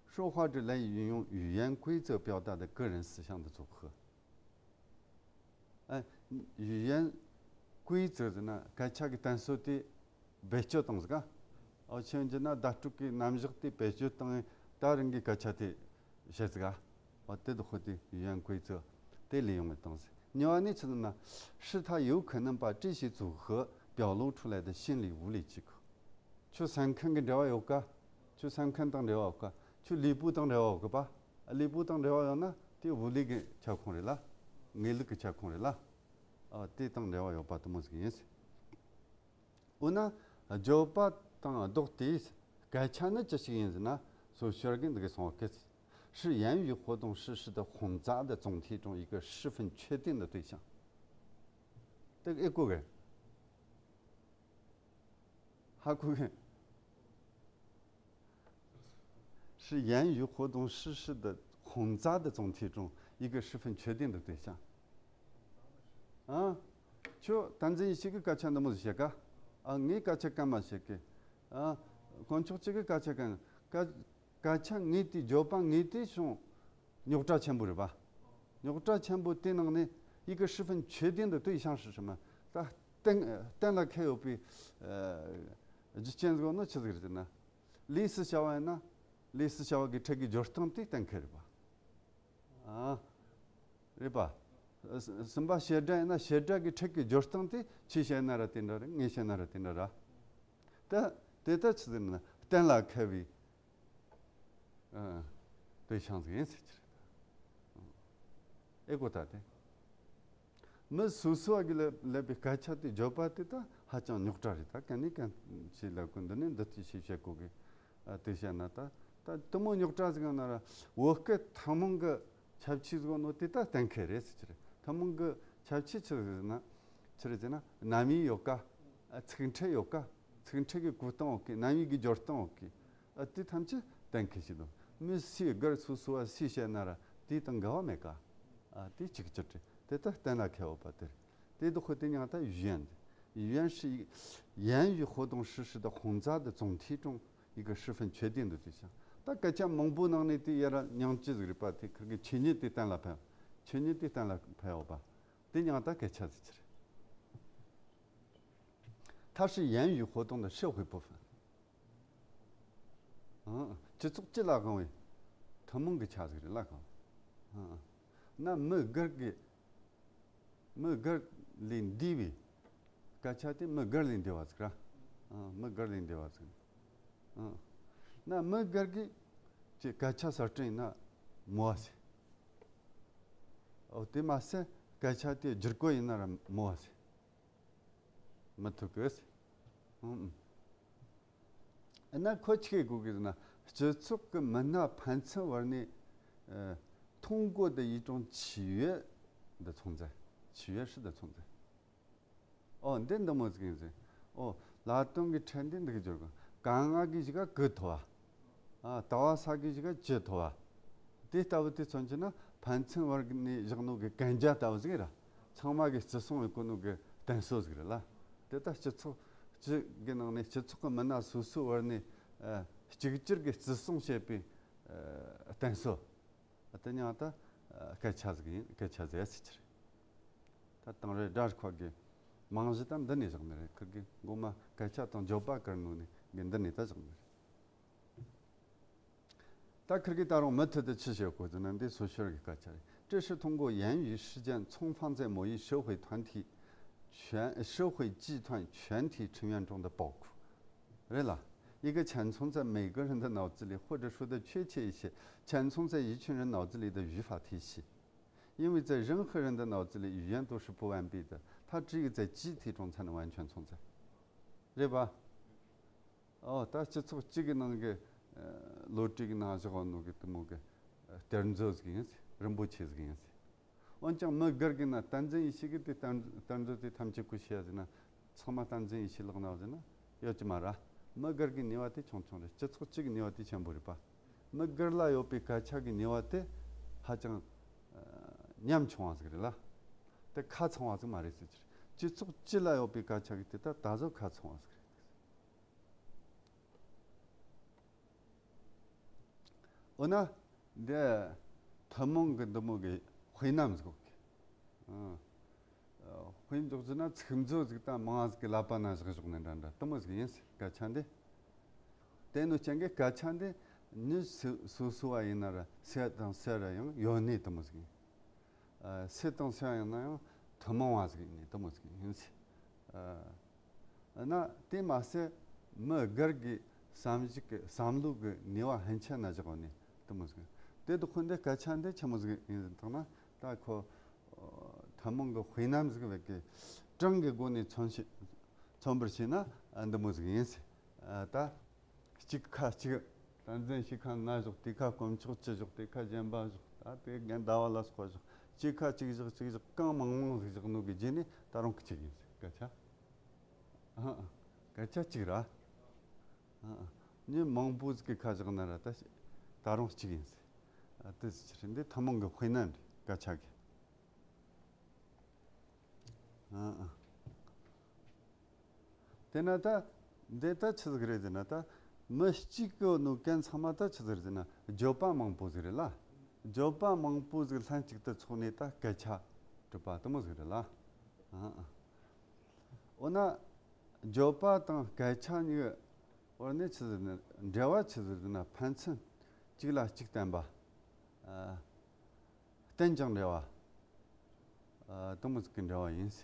说话者来运用语言规则表达的个人思想的组合。 ཨ། 语言规则ཟེར་ན་སྐད་ཆ་གི་གཏན་སྲོལ་དེ་བེད་སྤྱོད་བཏང་ཟིག་ག་ཨོ་ཆེན་གྱི་ན་བརྡ་སྤྲོད་ཀྱི་རྣམ་གཞག་དེ་བེད་སྤྱོད་བཏང་ད་རང་གི་སྐད་ཆ་དེ་བཤད་ཟིག་ག་ཨོ་དེ་དུ་ཁོ་དེ་语言规则དེ་ལས་ཡོང་བའི་བཏང་ཟིག་གཉིས་པ་ནི་ཆི་ཟེར་ན 是他有可能把这些组合表露出来的心理物理机构。 ཁྱོད་སེམས་ཁམས་ཀྱི་འབྲེལ་བ་ཡོད་ཀ་ཁྱོད་སེམས་ཁམས་དང་འབྲེལ་བ་ཡོད་ཀ་ཁྱོད་ལུས་པོ་དང་འབྲེལ་བ་ཡོད་ཀ་པ། ལུས་པོ་དང་འབྲེལ་བ་ཡོད་ན་དེ་物理ཀྱི་ཁྱབ་ཁོངས་རེད་ལ། ངེས་ལུགས་ཀྱི་ཁྱབ་ཁོངས་རེད་ལ། ཨ། དེ་དང་འབྲེལ་བ་ཡོད་པ་དེ་མོ་ཟིག་ཡིན། འོ་ན། བརྗོད་པ་དང་ལྡོག་སྟེ་སྐད་ཆ་ནི་ཅི་ཞིག་ཡིན་ཟེར་ན། 所学的那个 是言语活动实施的混杂的总体中一个十分确定的对象。 དེ་ཨེ་གོ་གི། ཧ་གོ་གི། 是言语活动实施的混杂的总体中一个十分确定的对象。 ཨ། ཁྱོད་བསྟན་འཛིན་ཡེ་ཤེས་ཀྱི་སྐད་ཆ་འདི་མོ་ཟིག་བཤད་ཀ་ཨ། ངའི་སྐད་ཆ་གང་མ་བཤད་ཀི། ཨ། དཀོན་མཆོག་གཅིག་གི་སྐད་ཆ་གང་། སྐད་སྐད་ཆ་ངའི་དེ་བརྗོད་པ་ངའི་དེ་བྱུང་རྙོག་དྲ་ཆེན་པོ་རེད་པ། རྙོག་དྲ་ཆེན་པོ་དེ་ནང་ནས་ཡི་གེ་十分确定的对象是什么། ད་གཏན་གཏན་ལ་འཁེལ་ཡོད་པའི་ཨ་རྒྱུ་རྐྱེན་ཟིག་ནི་ཆི་ཟིག་རེད་ཟེར་ན། ལས་སུ་བྱ་བ་ཡིན་ན་ལས་སུ་བྱ་བ་གི་ཕྲད་ཀྱི་སྦྱོར་སྟངས་དེ་གཏན་འཁེལ་རེད་པ། ཨ། རེད་པ། གསུམ་པ་བྱེད་སྒྲ་ཡིན་ན་བྱེད་སྒྲ་གི་ཕྲད་ཀྱི་སྦྱོར་སྟངས་དེ་ཁྱོས་བཤད་ན་ར་དེ་འདྲ་རེད། ངས་བཤད་ན་ར་དེ་འདྲ་ར། ད་དེ་ལྟར་ཆི་ཟེར་ན་གཏན་ལ་འཁེལ་བའི་ཨ་对象ཟིག་ཡིན་ཟེར་གྱི་རེད། ཨེ་གོ་ད་དེ། མི་སོ་སོ་བ་གི་ལབ་ལབ་པའི་སྐད་ཆ་དེ་བརྗོད་པ་དེ་ད་ཧ་ཅང་རྙོག་དྲ་རེད། ད་གན་ནས་གན་ཞིག་ལབ་གོ་འདི་ནས་འདི་ཅི་ཞིག་བཤད་གོ་གི། ཨ། དེ་བཤད་ན་ད་ད་དེ་མོ་རྙོག་དྲ་ཟིག་ཡོང་ན་ར་བོད་སྐད་ཐུན་མོང་གི་ཁྱད་ཆོས་ཟིག་ནོ་དེ་ད་གཏན་འཁེལ་རེད་ཟེར་གྱི་རེད། ཐུན་མོང་གི་ ཁྱད་ཆོས་ཆི་ཟེར་ན། ཆི་རེད་ཟེར་ན་རྣམ་དབྱེ་ཡོད་ཀ། ཨ། ཚིག་ཕྲད་ཡོད་ཀ། ཚིག་ཕྲད་ཀྱི་གོ་སྟངས་ཡོད་ཀི། རྣམ་དབྱེ་གི་སྦྱོར་སྟངས་ཡོད་ཀི། ཨ། དེ་ཐམས་ཅད་གཏན་འཁེལ་བྱས་འདུག་མི་སུས་སྒར་སོ་སོ་བ་སུས་བཤད་ན་ར་དེ་དང་འགལ་བ་མེད་ཀ། ཨ། དེ་གཅིག་གྱུར་རེད། དེ་ལྟར་གཏན་ལ་འཁེལ་ཡོད་པ་དེ་རེད། དེ་དུ་ཁོ་དེ་ཉང་ད་ཡུན་ཡན། ཡུན་ཧྲི་ཡན་ཡུ་ཧོ་དོང་ཧྲི་ཧྲི་ད་ཧོང་ཙ་ད་ཙོང་ཐི་ཀྲོང་ཡི་གེ་ཧྲི་ཧྥན་ཆོས་དེ་འདུ་དེ་ཤང་། ད་སྐད་ཆ་མང་པོ་ནང་ནས་དེ་ཡ་ར་ཉང་ཅི་ཟིག་རེད་པ། དེ་ཁིར་གི་ཆོས་ཉིད་དེ་གཏན་ལ་ཕེབས། ཆོས་ཉིད་དེ་གཏན་ལ་ཕེབས་ཡོད་པ། དེ་ཉང་ད་སྐད་ཆ་ཟིག་ཆི་རེད། 它是言语活动的社会部分。 ཨང་། སྤྱི་ཚོགས་སྤྱི་ལ་དབང་བའི་ཐུན་མོང་གི་ཆ་ཟིག་རེད་ལ་གང་། ཨང་། ན་མི་སྒེར་གྱི། མི་སྒེར་ལས་འདས་པའི་སྐད་ཆ་དེ་མི་སྒེར་ལས་འདས་པ་ཟིག་ར། ཨང་། མི་སྒེར་ལས་འདས་པ་ཟིག་ཨང་། ན་མི་སྒེར་གྱི་ཀྱི་སྐད་ཆ་གསར་སྐྲུན་ན་མོ་བ་ཟེར། འོ་དེ་མ་ཟད་སྐད་ཆ་དེ་བསྒྱུར་བཀོད་ཡིན་ན་ར་མོ་བ་ཟེར། མི་ཐུབ་གི། ཨང་། ཨ་ན་ཁོ་ཆི་གི་གོ་གི་ཟེར་ན། སྤྱི་ཚོགས་ཀྱི་མི་སྣ་ཕན་ཚུན་བར་ནས། ཨ། 通过的一种契约的存在。契约式的存在。 ཨོ་འདི་འདི་མོ་ཟིག་ཡིན་ཟེར། ཨོ་ལ་དོན་གྱི་ཕྲད་འདི་འདི་གི་སྦྱོར་གི། ག་ང་གི་གཞི་ག་གི་ཐོ་བ། ཨ། ད་བ་ས་གི་གཞི་ག་ཅི་ཐོ་བ། དེ་ལྟ་བུ་དེ་མཚོན་གྱི་ན་ཕན་ཚུན་བར་ནས་བཞག་ནོ་གི་གན་རྒྱ་ལྟ་བུ་ཟིག་ར། ཚང་མ་གི་བརྩི་སྲུང་ཡོད་གོ་ནོ་གི་བརྟེན་སྲོལ་ཟིག་རེད་ལ། དེ་ལྟ་སྤྱི་ཚོགས་སྤྱི་གི་ནང་ནས་སྤྱི་ཚོགས་ཀྱི་མི་སྣ་སོ་སོའི་བར་ནས། ཨ། གཅིག་གྱུར་གྱི་བརྩི་སྲུང་བྱེད་པའི། ཨ། བརྟེན་སྲོལ། དེ་ཉང་ད། ཨ། སྐད་ཆ་ཟིག་ཡིན། སྐད་ཆ་ཟེར་ཟེར་གྱི་རེད། ད་དང་རེ་སྒྲ་ཁོ་གི་རྨང་གཞི་ད་འདི་ནས་བཞག་ནི་རེད། ཁིར་གི་མགོ་མ་སྐད་ཆ་དང་བརྗོད་པ་བཀར་ནོ་ནི་གི་འདི་ནས་ད་བཞག་ནི་རེད། ད་ཁིར་གི་ད་རུང་མུ་མཐུད་དུ་ཆི་བཤད་གོ་ཟེར་ན། འདི་སོ་སོར་གི་སྐད་ཆ་རེད། 这是通过言语事件充分在某一社会团体全，社会集团全体成员中的包括。 རེད་ལ། 一个潜藏在每个人的脑子里，或者说的确切一些，潜藏在一群人脑子里的语法体系。因为在任何人的脑子里，语言都是不完备的，它只有在集体中才能完全存在。རེད་པ། ཨོ་ད་སྤྱི་ཚོགས་གཅིག་གི་ནང་གི། ཨ། བློ་གྲོས་ཀྱི་ནང་བཞག་ནོ་གི་དེ་མོ་གི། ཨ། གཏེར་མཛོད་ཟིག་ཡིན་ཟེར། རིན་པོ་ཆེ་ཟིག་ཡིན་ཟེར། འོན་ཀྱང་མི་སྒེར་གྱི་ནང་བསྟན་འཛིན་ཡེ་ཤེས་ཀྱི་དེ་གཏེར་གཏེར་མཛོད་དེ་ཐམས་ཅད་ཀུ་ཤི་ཡ་ཟེར་ན། ཚང་མ་བསྟན་འཛིན་ཡེ་ཤེས་ལག་ན་ཟེར་ན་ཡོད་ཀྱི་མ་རེད། མི་སྒེར་གྱི་ནུས་པ་དེ་ཆུང་ཆུང་རེད། སྤྱི་ཚོགས་གཅིག་གི་ནུས་པ་དེ་ཆེན་པོ་རེད་པ། མི་སྒེར་ལ་ཡོད་པའི་སྐད་ཆ་གི་ནུས་པ་དེ་ཧ་ཅང་། ཨ། ཉམ་ཆུང་བ་ཟིག་རེད་ལ། དེ་ཁ་ཚང་བ་ཟིག་མ་རེད་ཟེར་གྱི་རེད། སྤྱི་ཚོགས་སྤྱི་ལ་ཡོད་པའི་སྐད་ཆ་གི་དེ་ད་ད་གཟོད་ཁ་ཚང་བ་ཟིག་རེད། འོ་ན། འདི་ཐུན་མོང་གི་འདི་མོ་གི་དཔེ་རྣམ་ཟིག་གི། ཨང་། དཔེ་འཇོག་རྒྱུ་ན་ཚིག་མཛོད་ཟིག་དང་མང་ཟིག་གི་ལག་པ་ན་བཞག་བཞག་ནི་འདྲ་འདྲ་དེ་མོ་ཟིག་ཡིན་ཟེར་སྐད་ཆ་འདི། དེ་ནོ་ཅན་གི་སྐད་ཆ་འདི་མི་སུ་སུ་སུ་བ་ཡིན་ན་ར་སུ་དང་སུ་ར་ཡང་ཡོད་ནི་དེ་མོ་ཟིག་ཡིན། ཨ། སུ་དང་སུ་ཡང་ན་ཡང་ཐུན་མོང་བ་ཟིག་ཡིན་ནི་དེ་མོ་ཟིག་ཡིན་ཟེར། ཨ། ན་དེ་མ་ཟད་མི་སྒེར་གྱི་བསམ་གཞིག་གི་བསམ་བློ་གི་ནུས་པ་ཧན་ཆད་ན་བཞག་ནི་དེ་མོ་ཟིག་ཡིན། དེ་དུ་ཁོ་འདི་སྐད་ཆ་འདི་ཆི་མོ་ཟིག་ཡིན་ཟེར་ཐང་ན། ད་ཁོ་ཐུན་མོང་གི་དཔེ་རྣམ་ཟིག་བས་ཀྱི་གྲངས་ཀྱི་སྒོ་ནས་མཚོན་བྱེད། མཚོན་པར་བྱས་ན་འདི་མོ་ཟིག་ཡིན་ཟེར། ཨ། ད། གཅིག་ཁ་གཅིག་བསྟན་འཛིན་ཞིག་ཁ་ན་བཞག་དེ་ཁ་དཀོན་མཆོག་གཅིག་བཞག་དེ་ཁ་གཞན་པ་བཞག་ད་དེ་རྒན་ཟླ་བ་ལ་སོགས་པ་བཞག་གཅིག་ཁ་གཅིག་བཞག་གཅིག་བཞག་གང་མང་མང་ཟིག་བཞག་ནོ་གི་རྗེས་ནས་ད་རུང་གཅིག་ཡིན་ཟེར་སྐད་ཆ། ཨ་ཨ། སྐད་ཆ་གཅིག་ར། ཨ་ཨ། མི་མང་པོ་ཟིག་གི་ཁ་བཞག་ན་ར་ད་ད་རུང་གཅིག་ཡིན་ཟེར། ཨ། དེ་ཟེར་འདི་ཐུན་མོང་གི་དཔེ་རྣམ་རེད་སྐད་ཆ་གི། ཨ་ཨ། དེ་ན་ད་འདི་ད་ཆི་ཟིག་རེད་ཟེར་ན། ད་མི་གཅིག་གི་ནོ་གན་ཚང་མ་ད་ཆི་ཟིག་རེད་ཟེར་ན་བརྗོད་པ་མང་པོ་ཟིག་རེད་ལ། བརྗོད་པ་མང་པོ་ཟིག་ལྷན་ཅིག་ཏུ་ཚོགས་ནས་ད་སྐད་ཆ་གྲུབ་པ་དེ་མོ་ཟིག་རེད་ལ། ཨ་ཨ། འོ་ན་བརྗོད་པ་དང་སྐད་ཆ་གཉིས་བར་ནས་ཆི་ཟིག་ན་འབྲེལ་བ་ཆི་ཟིག་ཟེར་ན་ཕན་ཚུན་གཅིག་ལ་གཅིག་བརྟེན་པ། ཨ། བརྟེན་ཀྱང་འབྲེལ་བ། ཨ། དེ་མོ་ཟིག་གི་འབྲེལ་བ་ཡིན་ཟེར།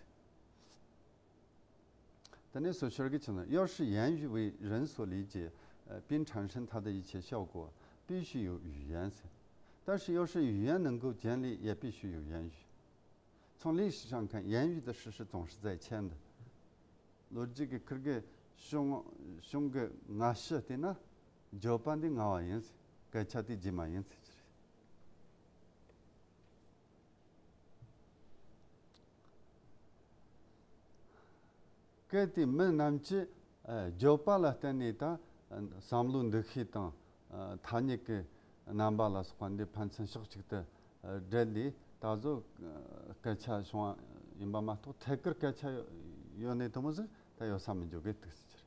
དེ་ནས་སོ་སོར་གྱི་ཆི་ན། 要是言语为人所理解，呃，并产生它的一切效果，必须有语言。但是要是语言能够建立，也必须有言语。从历史上看，言语的事实总是在前的。 ལོ་རྒྱུས་ཀྱི་ཁིར་གི་གཞུང་གཞུང་གི་སྔ་ཕྱི་བལྟས་ན་བརྗོད་པ་འདི་སྔ་བ་ཡིན་ཟེར། སྐད་ཆ་དེ་རྗེས་མ་ཡིན་ཟེར་གྱི་རེད། གལ་ཏེ་མི་རྣམས་ཀྱིས་ཨ་བརྗོད་པ་ལ་བརྟེན་ནས་ད་བསམ་བློའི་འདུ་ཤེས་དང་ཨ་ཐ་སྙད་ཀྱི་རྣམ་པ་ལ་སོགས་པ་འདི་ཕན་ཚུན་ཕྱོགས་གཅིག་ཏུ་ཨ་འབྲེལ་ལས་ད་གཟོད་ཨ་སྐད་ཆ་བྱུང་བ་ཡིན་པ་མ་གཏོགས། ཐད་ཀར་སྐད་ཆ་ཡོད་ནས་དེ་མོ་ཟིག་ད་ཡོད་ས་མི་འཇོག་གི་འདུག་ཟེར་གྱི་རེད།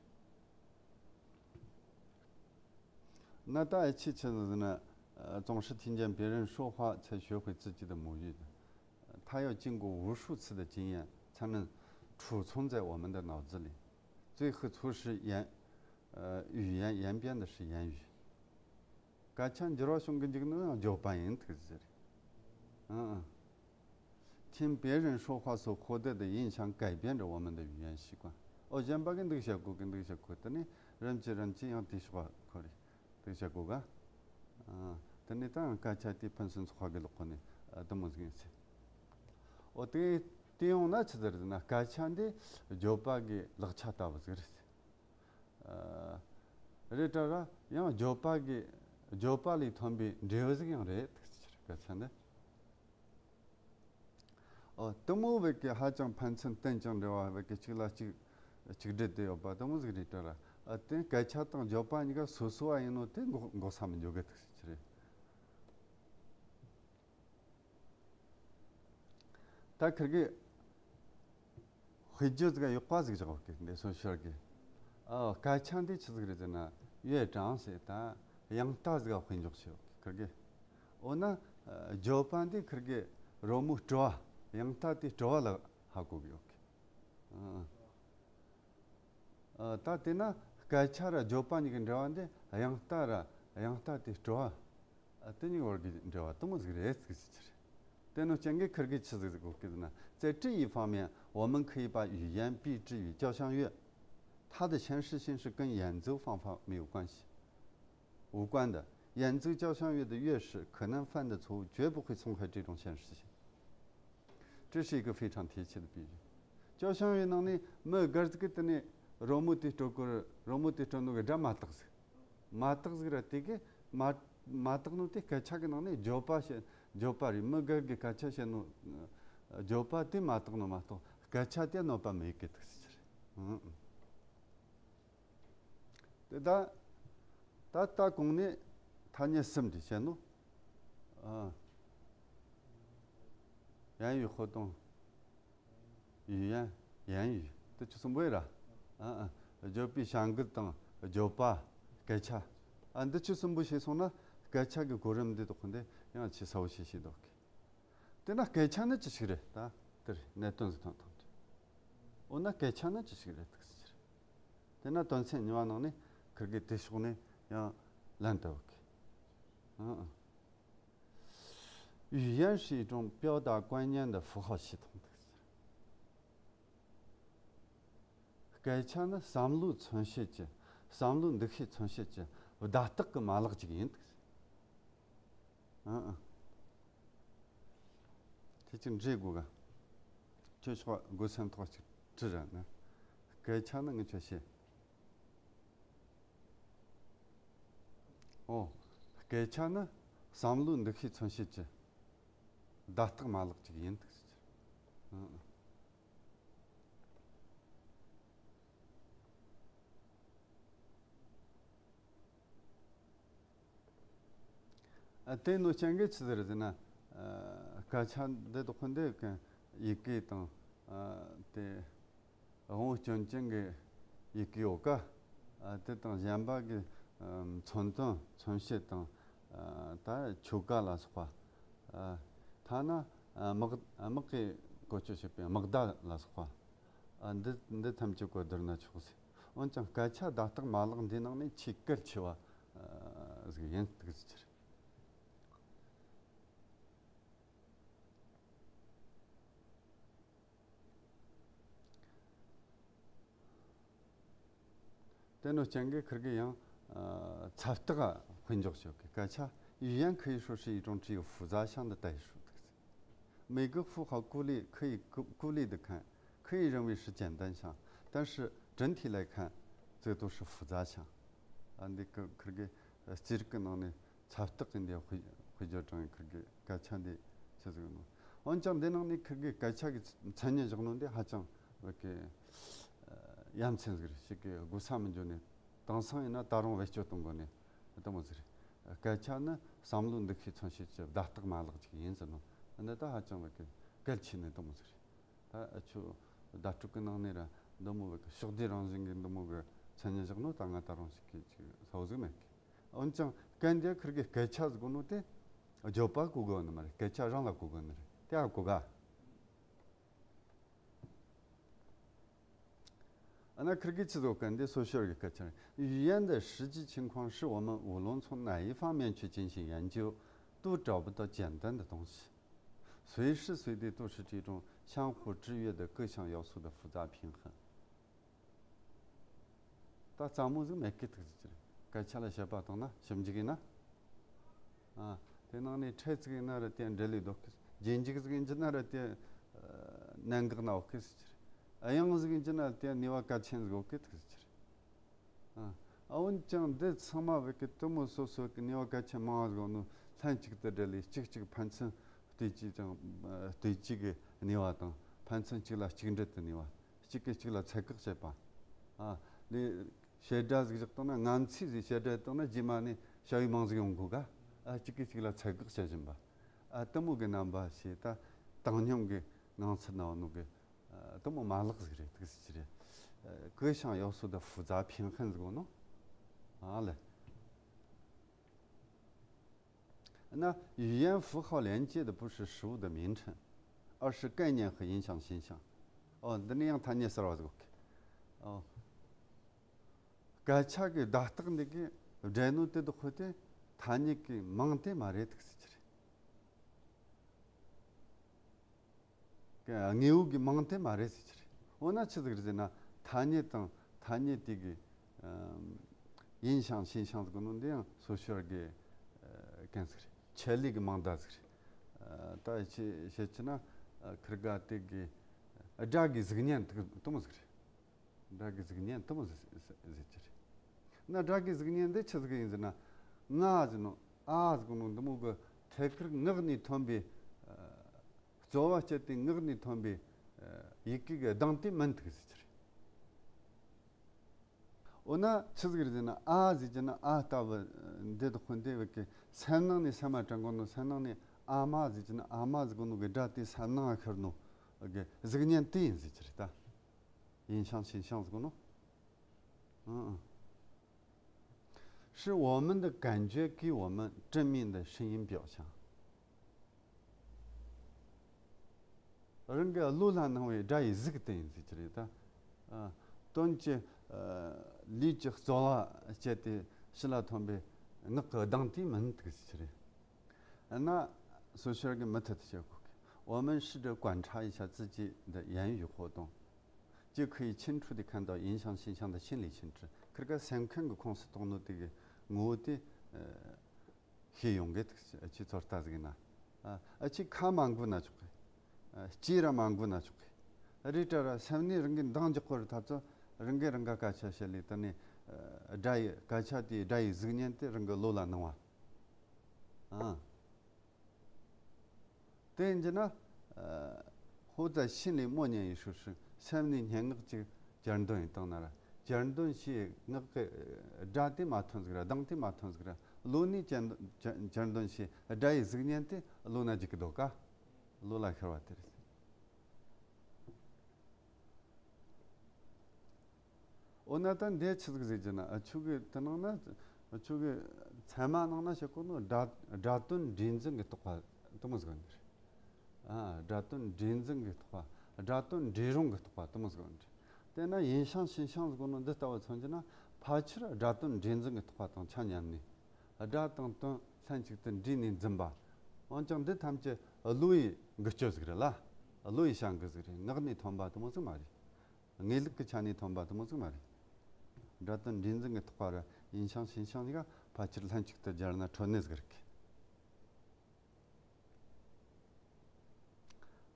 那大家去吃的呢，呃，总是听见别人说话才学会自己的母语的。他要经过无数次的经验，才能储存在我们的脑子里。最后促使演，呃，语言演变的是言语。 སྐད་ཆ་འགྱུར་བ་བྱུང་གི་འཇུག་ནི་ཡང་བརྗོད་པ་ཡིན་ཐུག་ཟེར། ཨང་ཨང་། 听别人说话所获得的影响改变着我们的语言习惯。 ཨོ་གཞན་པ་གི་འདུག་བཤད་གོ་གི་འདུག་བཤད་གོ་དེ་ནི་རིམ་གྱིས་རིམ་གྱིས་ཡང་དེ་ཤོག་ཁོ་རེ་འདུག་བཤད་གོ་ག་ཨ་དེ་ནི་ད་སྐད་ཆ་དེ་ཕུན་སུམ་ཚོགས་པ་གི་ལོག་གོ་ནི་ཨ་དེ་མོ་ཟིག་ཡིན་ཟེར། ཨོ་དེ་དེ་ཡོང་ན་ཆི་ཟེར་ཟེར་ན་སྐད་ཆ་འདི་བརྗོད་པ་གི་ལག་ཆ་ལྟ་བུ་ཟིག་རེད་ཟེར། ཨ་རེད་དྲ་ར་ཡང་བརྗོད་པ་གི་བརྗོད་པ་ལས་ཐོན་པའི་འབྲས་བུ་ཟིག་ཡང་རེད་ཟེར་སྐད་ཆ་འདི། ཨོ་དེ་མོ་བས་ཀྱི་ཧ་ཅང་ཕན་ཚུན་བསྟུན་ཅིང་འབྲེལ་བ་བས་ཀྱི་གཅིག་ལ་གཅིག་གཅིག་སྦྲེལ་དུ་ཡོད་པ་དེ་མོ་ཟིག་རེད་དྲ་ར། ཨ་དེ་སྐད་ཆ་དང་བརྗོད་པ་གཉིས་ཀ་སོ་སོ་བ་ཡིན་ནོ་དེ་འགོག་འགོག་ས་མི་འཇོག་གི་ཐུག་ཟེར་གྱི་རེད། ད་ཁིར་གི་དཔེ་བརྗོད་ཟིག་ཡག་པ་ཟིག་བཞག་གི་འདི་སོ་ཤར་གི་ཨ་སྐད་ཆ་འདི་ཆི་ཟིག་རེད་ཟེར་ན་ཡོད་གྲངས་ཟེར་ད་དབྱངས་རྟ་ཟིག་དཔེ་འཇོག་བྱེད་ཡོད་གི་ཁིར་གི། འོ་ན་ཨ་བརྗོད་པ་འདི་ཁིར་གི་རོལ་མོའི་སྤྲོ་བ་དབྱངས་རྟ་དེའི་སྤྲོ་བ་ལ་ཧ་གོ་གི་ཡོད་གི། ཨ། ཨ་ད་དེ་ན་སྐད་ཆ་ར་བརྗོད་པ་གཉིས་ཀྱི་འབྲེལ་བ་འདི་དབྱངས་རྟ་ར་དབྱངས་རྟ་དེའི་སྤྲོ་བ། ཨ་དེ་གཉིས་བར་གྱི་འབྲེལ་བ་དེ་མོ་ཟིག་རེད་ཟེར་གྱི་ཕྱིར། དེ་ནི་རྐྱེན་གྱིས་ཁིར་གིས་ཆི་ཟིག་ཟེར་གོ་གི་ཟེར་ན། 在这一方面，我们可以把语言比之于交响乐，它的现实性是跟演奏方法没有关系、无关的。演奏交响乐的乐师可能犯的错误，绝不会冲坏这种现实性。 这是一个非常贴切的比喻。交响乐ནང་ནས་མི་སྒེར་ཟིག་གིས་དེ་ནས་རོལ་མོ་དེ་དཀྲོལ་གོ་རོལ་མོ་དེ་དཀྲོལ་ནོ་གི་སྒྲ་མ་དག་ཟིག་མ་དག་ཟིག་ར་དེ་གི་མ་མ་དག་ནོ་དེ་སྐད་ཆ་གི་ནང་ནས་བརྗོད་པ་བཤད་བརྗོད་པ་རེད། མི་སྒེར་གི་སྐད་ཆ་བཤད་ནོ་བརྗོད་པ་དེ་མ་དག་ནོ་མ་གཏོགས་སྐད་ཆ་དེ་གནོད་པ་མེད་གི་འདུག་ཟེར་གྱི་རེད། ཨང་ཨང་། དེ་ད་ད་ལྟ་གོང་ནས་ཐ་སྙད་གསུམ་དེ་བཤད་ནོ། ཨ། 言语活动、语言、言语 དེ་ཆོ་གསུམ་པོ་ཡིན་ར། ཨ་ཨ། བརྗོད་པའི་བྱ་འགུལ་དང་བརྗོད་པ། སྐད་ཆ། ཨ་འདི་ཆོ་གསུམ་པོ་ཤེས་སོང་ན་སྐད་ཆ་གི་གོ་རིམ་འདི་དག་འདི་ཡང་ཆེས་གསལ་བོ་ཞིག་ཤེས་འདུག་གི། དེ་ན་སྐད་ཆ་ནི་ཅི་ཞིག་རེད་ད། དེ་རེད་གནད་དོན་ཟིག་ཐོན་ཐོན་ཏེ། འོ་ན་སྐད་ཆ་ནི་ཅི་ཞིག་རེད་འདུག་ཟེར། དེ་ན་དོན་ཚན་གཉིས་པ་ནང་ནས་ཁིར་གི་དེ་ཕྱོགས་ནས་ཡང་ལན་བཏབ་གི། ཨང་ཨང་། 语言是一种表达观念的符号系统。 སྐད་ཆ་ནི་བསམ་བློའི་མཚོན་བྱེད་ཀྱི་བསམ་བློའི་འདུ་ཤེས་མཚོན་བྱེད་ཀྱི་བརྡ་རྟགས་ཀྱི་མ་ལག་ཅིག་ཡིན། ཨང་ཨང་། དེ་ཅིག་འདྲི་དགོས་ག་ཁྱོད་ཤོག་སྒོ་སེམས་ཐོག་ཅིག་དྲི་ར་ན། སྐད་ཆ་ནི་ངས་ཁྱོད་བཤད། ཨོ། སྐད་ཆ་ནི་བསམ་བློའི་འདུ་ཤེས་མཚོན་བྱེད་ཀྱི་བརྡ་རྟགས་མ་ལག་ཅིག་ཡིན། ཨང་ཨང་། ཨ་དེ་ནོ་རྐྱེན་གྱིས་ཆི་ཟེར་ཟེར་ན། ཨ་སྐད་ཆ་འདི་དག་ཁོ་འདི་གི་ཡི་གེ་དང་ཨ་དེ་དབང་པོ་སྐྱོན་ཅན་གྱི་ཡི་གེ་ཡོད་ཀ་ཨ་དེ་དང་གཞན་པ་གི་ཨ་མཚོན་དོན་མཚོན་བྱེད་དང་ཨ་ད་ཆོ་ག་ལ་སོགས་པ། ཨ་ཐ་ན་ཨ་དམག་དམག་གི་བཀོལ་སྤྱོད་བྱེད་པའི་དམག་བརྡ་ལ་སོགས་པ། ཨ་འདི་འདི་ཐམས་ཅད་བཀོལ་བསྡུར་ན་ཆོག་ཟེར། འོན་ཀྱང་སྐད་ཆ་བརྡ་རྟགས་མ་ལག་འདི་ནང་ནས་ཆེས་གལ་ཆེ་བ་ཨ་ཟིག་ཡིན་འདུག་ཟེར་གྱི་རེད། དེ་ནོ་རྐྱེན་གྱིས་ཁིར་གི་ཡང་ཨ་ཚབ་རྟགས་དཔེ་འཇོག་བྱེད་ཀྱི་སྐད་ཆ། 语言可以说是一种只有复杂性的代数的。 每个符号孤立可以孤孤立的看，可以认为是简单项，但是整体来看，这都是复杂项。 ཨ་འདི་ཁི་ཁིར་གི་རྩིས་རིག་གི་ནང་ནས་ཚབ་རྟགས་ཀྱི་འདི་དཔེ་དཔེ་བརྗོད་དྲངས་ཁིར་གི་སྐད་ཆ་འདི་ཆི་ཟིག་ནོ། འོན་ཀྱང་འདི་ནང་ནས་ཁིར་གི་སྐད་ཆ་གི་མཚན་ཉིད་བཞག་ནོ་འདི་ཧ་ཅང་བོད་ཀྱི་ ཡ་མཚན་ཟིག་རེད། ཞིག་གི་དགོས་ས་མི་འཇོག་ནས་དེང་སང་ཡིན་ན་ད་རུང་བེད་སྤྱོད་གཏོང་དགོས་ནས་དེ་མོ་ཟིག་རེད། སྐད་ཆ་ནི་བསམ་བློ་འདུ་ཤེས་མཚོན་བྱེད་ཀྱི་བརྡ་རྟགས་མ་ལག་ཅིག་ཡིན་ཟེར་ནོ། འདི་ད་ཧ་ཅང་བ་གི་གལ་ཆེ་ནི་དེ་མོ་ཟིག་རེད། ད་ཨ་ཆོ་བརྡ་སྤྲོད་གི་ནང་ནས་ར་འདི་མོ་བ་གི་ཕྱོགས་བསྡུས་རང་བཞིན་གི་འདི་མོ་གི་མཚན་ཉིད་བཞག་ནོ་ད་ང་ད་རུང་ཞིག་གི་ཅིག་ཚོ་ཟིག་མེད་གི། འོན་ཀྱང་གན་དེ་ཁིར་གི་སྐད་ཆ་ཟིག་གོ་ནོ་དེ་བརྗོད་པ་གོ་དགོས་ནི་མ་རེད། སྐད་ཆ་རང་ལ་གོ་དགོས་ནི་རེད། དེ་ཨ་གོ་ག་ཨ་ན་ཁིར་གི་ཆི་ཟོ་གན་དེ་སོ་ཤོར་གི་སྐད་ཆ་རེད། 语言的实际情况是我们无论从哪一方面去进行研究，都找不到简单的东西。随时随地都是这种相互制约的各项要素的复杂平衡。 ད་རྩ་མོ་ཟིག་མེད་གི་ཐུག་ཟིག་ཅི་རེད། སྐད་ཆ་ལ་བཤད་པ་བཏང་ན་ཞིབ་འཇུག་ཡིན་ན། ཨ། དེ་ནང་ནས་ཕྲད་ཟིག་ཡིན་ན་ར་དེ་འབྲེལ་ལས་འདུག་གི། རྗེས་འཇུག་ཟིག་ཡིན་གྱི་ན་ར་དེ་གནད་འགག་ན་འོག་གི་ཟིག་ཅི་རེད། དབྱངས་ཟིག་ཡིན་གྱི་ན་དེ་ནུས་པ་གལ་ཆེན་ཟིག་འོག་གི་ཐུག་ཟིག་ཅི་རེད། ཨ། ཨ་འོན་ཀྱང་འདི་ཚང་མ་བོད་ཀྱི་དེ་མོ་སོ་སོ་གི་ནུས་པ་གལ་ཆེན་མང་བ་ཟིག་འོག་ནོ་ལྷན་ཅིག་ཏུ་འབྲེལ་ལས་གཅིག་གཅིག་ཕན་ཚུན་བལྟོས་བཅོས་དང་བལྟོས་བཅོས་ཀྱི་ནུས་པ་དང་ཕན་ཚུན་གཅིག་ལ་གཅིག་འབྲེལ་དུ་ནུས་པ། གཅིག་གིས་གཅིག་ལ་ཚད་བཀག་བྱེད་པ། ཨ། ལས་བྱེད་སྒྲ་ཟིག་བཞག་བཏང་ན་ང་ཚོས་ཟིག་བྱེད་སྒྲ་བཏང་ན་རྗེས་མ་ནས་བྱ་བའི་མིང་ཟིག་ཡོང་དགོས་ག་ཨ། གཅིག་གིས་གཅིག་ལ་ཚད་བཀག་བྱེད་བཞིན་པ། ཨ། དེ་མོ་གི་རྣམ་པ་ཞེས་ད་བཏང་སྙོམས་ཀྱི་ངང་ཚུལ་ན་བ་ནོ་གི། ཨ། དེ་མོ་མ་ལག་ཟིག་རེད། ཐུག་ཟིག་ཅི་རེད། ཨ། 各项要素的复杂平衡 ཟིག་ནོ། ཨ་ལེ། 那语言符号连接的不是事物的名称，而是概念和影响现象。ཨོ། འདི་ནི་ཡང་ཐ་སྙད་ཟེར་བ་ཟིག་གི། ཨོ། སྐད་ཆ་གི་བརྡ་རྟགས་འདི་གི་སྦྲེལ་ནོ་དེ་དག་ཁོ་དེ་ཐ་སྙད་གི་མིང་དེ་མ་རེད། ཐུག་ཟིག་ཅི་རེད། དངོས་པོ་གི་མིང་དེ་མ་རེད་ཟེར་གྱི་རེད། འོ་ན་ཆི་ཟིག་རེད་ཟེར་ན། ཐ་སྙད་དང་ཐ་སྙད་དེ་གི་ཨམ། 影响现象 ཟེར་གོ་ནོ་འདི་ཡང་སོ་ཤོར་གི་ཨ། གན་ཟིག་རེད། ཆེད་ལས་གི་མིང་བརྡ་ཟིག་རེད། ཨ། ད་ཆི་བཤད་ཀྱི་ན། ཨ། ཁིར་ག་དེ་གི་སྒྲ་གི་གཟུགས་བརྙན་དེ་དེ་མོ་ཟིག་རེད། སྒྲ་གི་གཟུགས་བརྙན་དེ་མོ་ཟིག་ཟེར་གྱི་རེད། ན་སྒྲ་གི་གཟུགས་བརྙན་འདི་ཆི་ཟིག་ཡིན་ཟེར་ན། ང་ཟེར་ནོ། ཨ་ཟེར་གོ་ནོ་འདི་མོ་གི་ཐད་ཀར་ངག་ནས་ཐོན་པའི་ཨ། རྩོལ་བ་སྤྱད་དེ་ངག་ནས་ཐོན་པའི་ཨ། ཡི་གེ་གི་གདངས་དེ་མིན་ཐུག་ཟེར་གྱི་རེད། འོ་ན་ཆི་ཟིག་རེད་ཟེར་ན། ཨ་ཟེར་གྱི་ན་ཨ་ལྟ་བུ་འདི་དག་ཁོ་འདི་བོད་ཀྱི་སེམས་ནང་ནས་སེམས་མ་དྲན་གོ་ནོ། སེམས་ནང་ནས་ཨ་མ་ཟེར་གྱི་ན་ཨ་མ་ཟེར་གོ་ནོ་གི་སྒྲ་དེ་སེམས་ནང་ང་ཤར་ནོ་གི་གཟུགས་བརྙན་དེ་ཡིན་ཟེར་གྱི་རེད་ད། 影响现象 ཟེར་གོ་ནོ། ཨང་ཨང་། 是我们的感觉给我们正面的声音表象。 རང་གི་བློ་ལ་སྣང་བའི་སྒྲ་ཡི་གཟུགས་དེ་ཡིན་ཟེར་གྱི་རེད་ད། ཨ། དོན་གྱི་ཨ། ལུས་ཀྱི་རྩོལ་བ་སྤྱད་དེ་ཕྱི་ལ་ཐོན་པའི་ངག་གི་གདངས་དེ་མིན་ཐུག་ཟེར་གྱི་རེད། ཨ། ན་སོ་ཤོར་གི་མུ་མཐུད་དུ་བཤད་གོ་གི། 我们试着观察一下自己的言语活动，就可以清楚地看到影响现象的心理性质。 ཁིར་ག་སེམས་ཁམས་ཀྱི་ཁོངས་སུ་གཏོགས་ནོ་དེ་གི་ངོ་བོ་དེ་ཨ། ཤེས་ཡོང་གི་ཐུག་ཟིག་ཨ། ཆི་ཚོད་ལྟ་ཟིག་ཡིན་ན། ཨ། ཨ། ཆི་ཁ་མ་འགུལ་ན་ཆོག་གི། ཨ། ལྕེ་ར་མ་འགུལ་ན་ཆོག་གི། རེད་དྲ་ར་སེམས་ནས་རང་གི་འདང་རྒྱག་གོ་ར་ཐབས་ཚོ་རང་གི་རང་ག་སྐད་ཆ་བཤད་ལས་དེ་ནས་ཨ། སྒྲ་ཡི་སྐད་ཆ་དེའི་སྒྲ་ཡི་གཟུགས་བརྙན་དེ་རང་གི་བློ་ལ་སྣང་བ། ཨང་། དེ་ཡིན་གྱི་ན། ཨ། 或者心里默念一首诗， སེམས་ནས་སྙན་ངག་ཅིག་གྱེར་འདོན་ཡིན་བཏང་ན་ར། གྱེར་འདོན་བྱས་ངག་གི་སྒྲ་དེ་མ་ཐོན་ཟིག་ར། གདངས་དེ་མ་ཐོན་ཟིག་ར། བློ་ནས་གྱེར་འདོན་གྱེར་འདོན་བྱས་སྒྲ་ཡི་གཟུགས་བརྙན་དེ་བློ་ན་འཇུག་གི་འདུག་ག་བློ་ལ་ཤར་བ་དེ་རེད། འོ་ན་ད་འདི་ཆི་ཟིག་ཟེར་གྱི་ན། ཨ། ཆོ་གི་དེ་ནང་ན། ཆོ་གི་ཚད་མ་ནང་ན་བཤད་གོ་ནོ་སྒྲ་སྒྲ་དོན་འབྲས་འཛིན་གྱི་རྟོག་པ་དེ་མོ་ཟིག་ཡོད་ནི་རེད། ཨ། སྒྲ་དོན་འབྲས་འཛིན་གྱི་རྟོག་པ། སྒྲ་དོན་འབྲས་རུང་གི་རྟོག་པ་དེ་མོ་ཟིག་ཡོད་ནི་རེད། དེ་ན་影响现象 ཟེར་གོ་ནོ་འདི་ལྟ་བུ་མཚོན་གྱི་ན། ཕལ་ཆེར་སྒྲ་དོན་འབྲས་འཛིན་གྱི་རྟོག་པ་དང་ཆ་མཉམ་ནས། སྒྲ་དང་དོན་ལྷན་ཅིག་ཏུ་འདྲེས་ནས་འཛིན་པ། འོན་ཀྱང་འདི་ཐམས་ཅད་བློ་ཡི་འགུལ་སྐྱོད་ཟིག་རེད་ལ། བློ་ཡི་བྱ་འགུལ་ཟིག་རེད། ངག་ནས་ཐོན་པ་དེ་མོ་ཟིག་མ་རེད། ངེས་ལུགས་ཀྱི་ཆ་ནས་ཐོན་པ་དེ་མོ་ཟིག་མ་རེད། སྒྲ་དོན་འབྲས་འཛིན་གྱི་རྟོག་པ་ར་影响现象 གཉིས་ཀ་ཕལ་ཆེར་ལྷན་ཅིག་ཏུ་སྦྱར་ན་འཕྲོད་ནི་ཟིག་རེད།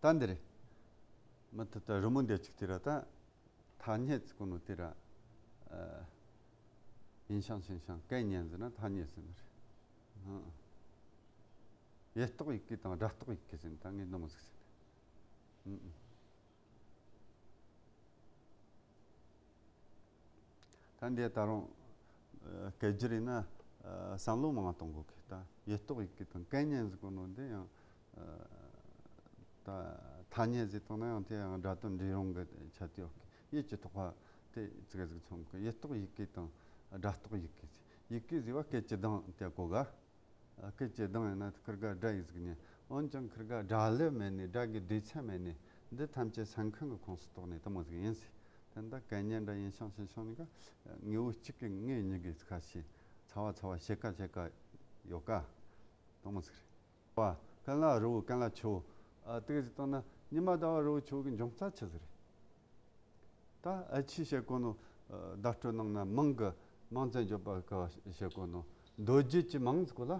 ད་འདི་རེད། མུ་མཐུད་དུ་རི་མོ་འདི་གཅིག་དེ་ར་ད། ཐ་སྙད་ཟེར་གོ་ནོ་དེ་ར། ཨ། 影响现象 概念 ཟེར་ན་ཐ་སྙད་ཟེར་ནི་རེད། ཨ། ཡུལ་རྟོགས་ཡི་གེ་དང་སྒྲ་རྟོགས་ཡི་གེ་ཟེར་ན་ད་ངས་འདི་མོ་ཟིག་ཟེར་ནི། ཨ། ཨ། ད་འདི་ད་རུང་ཨ་སྐད་སྒྱུར་ཡིན་ན་ཨ་བསམ་བློ་མང་བ་གཏོང་དགོས་གི། ད་ཡུལ་རྟོགས་ཡི་གེ་དང་སྐད་སྙན་ཟེར་གོ་ནོ་འདི་ཡང་ཨ་ད་ཐ་སྙད་ཟེར་བཏང་ན་ཡང་དེ་ཡང་སྒྲ་དོན་འབྲེལ་ཡོང་གི་ཆ་དེ་ཡོད་གི། ཡུལ་གྱི་རྟོགས་པ་དེ་ཙི་གེ་ཟིག་མཚོན་གི། ཡུལ་རྟོགས་ཡི་གེ་དང་སྒྲ་རྟོགས་ཡི་གེ། ཡི་གེ་ཟེར་བ་སྐད་ཀྱི་གདངས་དེ་གོ་ག་ཨ་སྐད་ཀྱི་གདངས་ཡིན་ན་ཁིར་ག་སྒྲ་ཡི་ཟིག་ཉན། འོན་ཀྱང་ཁིར་ག་སྒྲ་ལེབ་མེད་ནས་སྒྲ་གི་སྡེ་ཚན་མེད་ནས་འདི་ཐམས་ཅད་སེམས་ཁམས་ཀྱི་ཁོངས་སུ་གཏོགས་ནས་དེ་མོ་ཟིག་ཡིན་ཟེར། དེ་འདྲ་སྐད་སྙན་འདྲ་ཡིན་ཤང་ཞིག་ཤང་ནི་ག་དངོས་པོ་གཅིག་གི་ངོས་གཉིས་ཀྱི་ཁ་ཤས་ཚ་བ་ཚ་བ་ཕྱེད་ཀ་ཕྱེད་ཀ་ཡོད་ཀ་དེ་མོ་ཟིག་རེད། བ། ཀན་ལ་རི་བོ་ཀན་ལ་ཆུ་བོ། ཨ་དེ་ག་ཟིག་བཏང་ན་ཉི་མ་ཟླ་བ་རི་བོ་ཆུ་བོ་གི་འབྱུང་རྩ་ཆི་ཟིག་རེད། ད་ཨ་ཆི་བཤད་གོ་ནོ། ཨ་བརྡ་སྤྲོད་ནང་ན་མིང་གི་མིང་ཙམ་བརྗོད་པ་ག་བཤད་གོ་ནོ། མདོ་རྒྱུད་ཀྱི་མིང་ཟེར་གོ་ལ།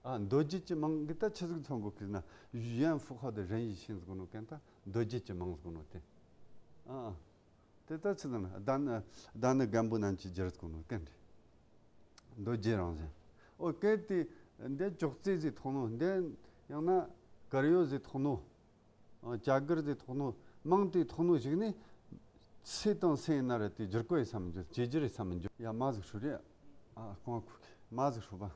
ཨ་མདོ་རྒྱུད་ཀྱི་མིང་གི་ད་ཆི་ཟིག་མཚོན་གོ་གི་ན། 语言符号的人与姓ཟེར་གོ་ནོ་གན་ད་མདོ་རྒྱུད་ཀྱི་མིང་ཟེར་གོ་ནོ་དེ། ཨ་ཨ་དེ་ད་ཆི་ཟིག་ན་ད་ནི་ད་ནི་རྒན་པོ་རྣམས་ཀྱིས་བསྒྱུར་ཟེར་གོ་ནོ་གན་རེད། མདོ་རྒྱུད་རང་བཞིན། ཨོ་སྐད་དེ་འདི་ཅོག་ཙེ་ཟིག་ཐོག་ནོ། འདི་ཡང་ན་གར་ཡོད་ཟིག་ཐོག་ནོ། ཨ་ཅ་གར་ཟིག་ཐོག་ནོ། མིང་དེ་ཐོག་ནོ་ཞིག་ནི་སེ་དང་སེ་ཡིན་ན་རེད། དེ་བསྒྱུར་གོ་ཡི་ས་མི་འཇུག་ཅེ་བསྒྱུར་ཡི་ས་མི་འཇུག་ཡ་མ་ཟིག་ཧྲུ་རེད། ཨ་ཁོང་ཁུ་མ་ཟིག་ཧྲུ་བ།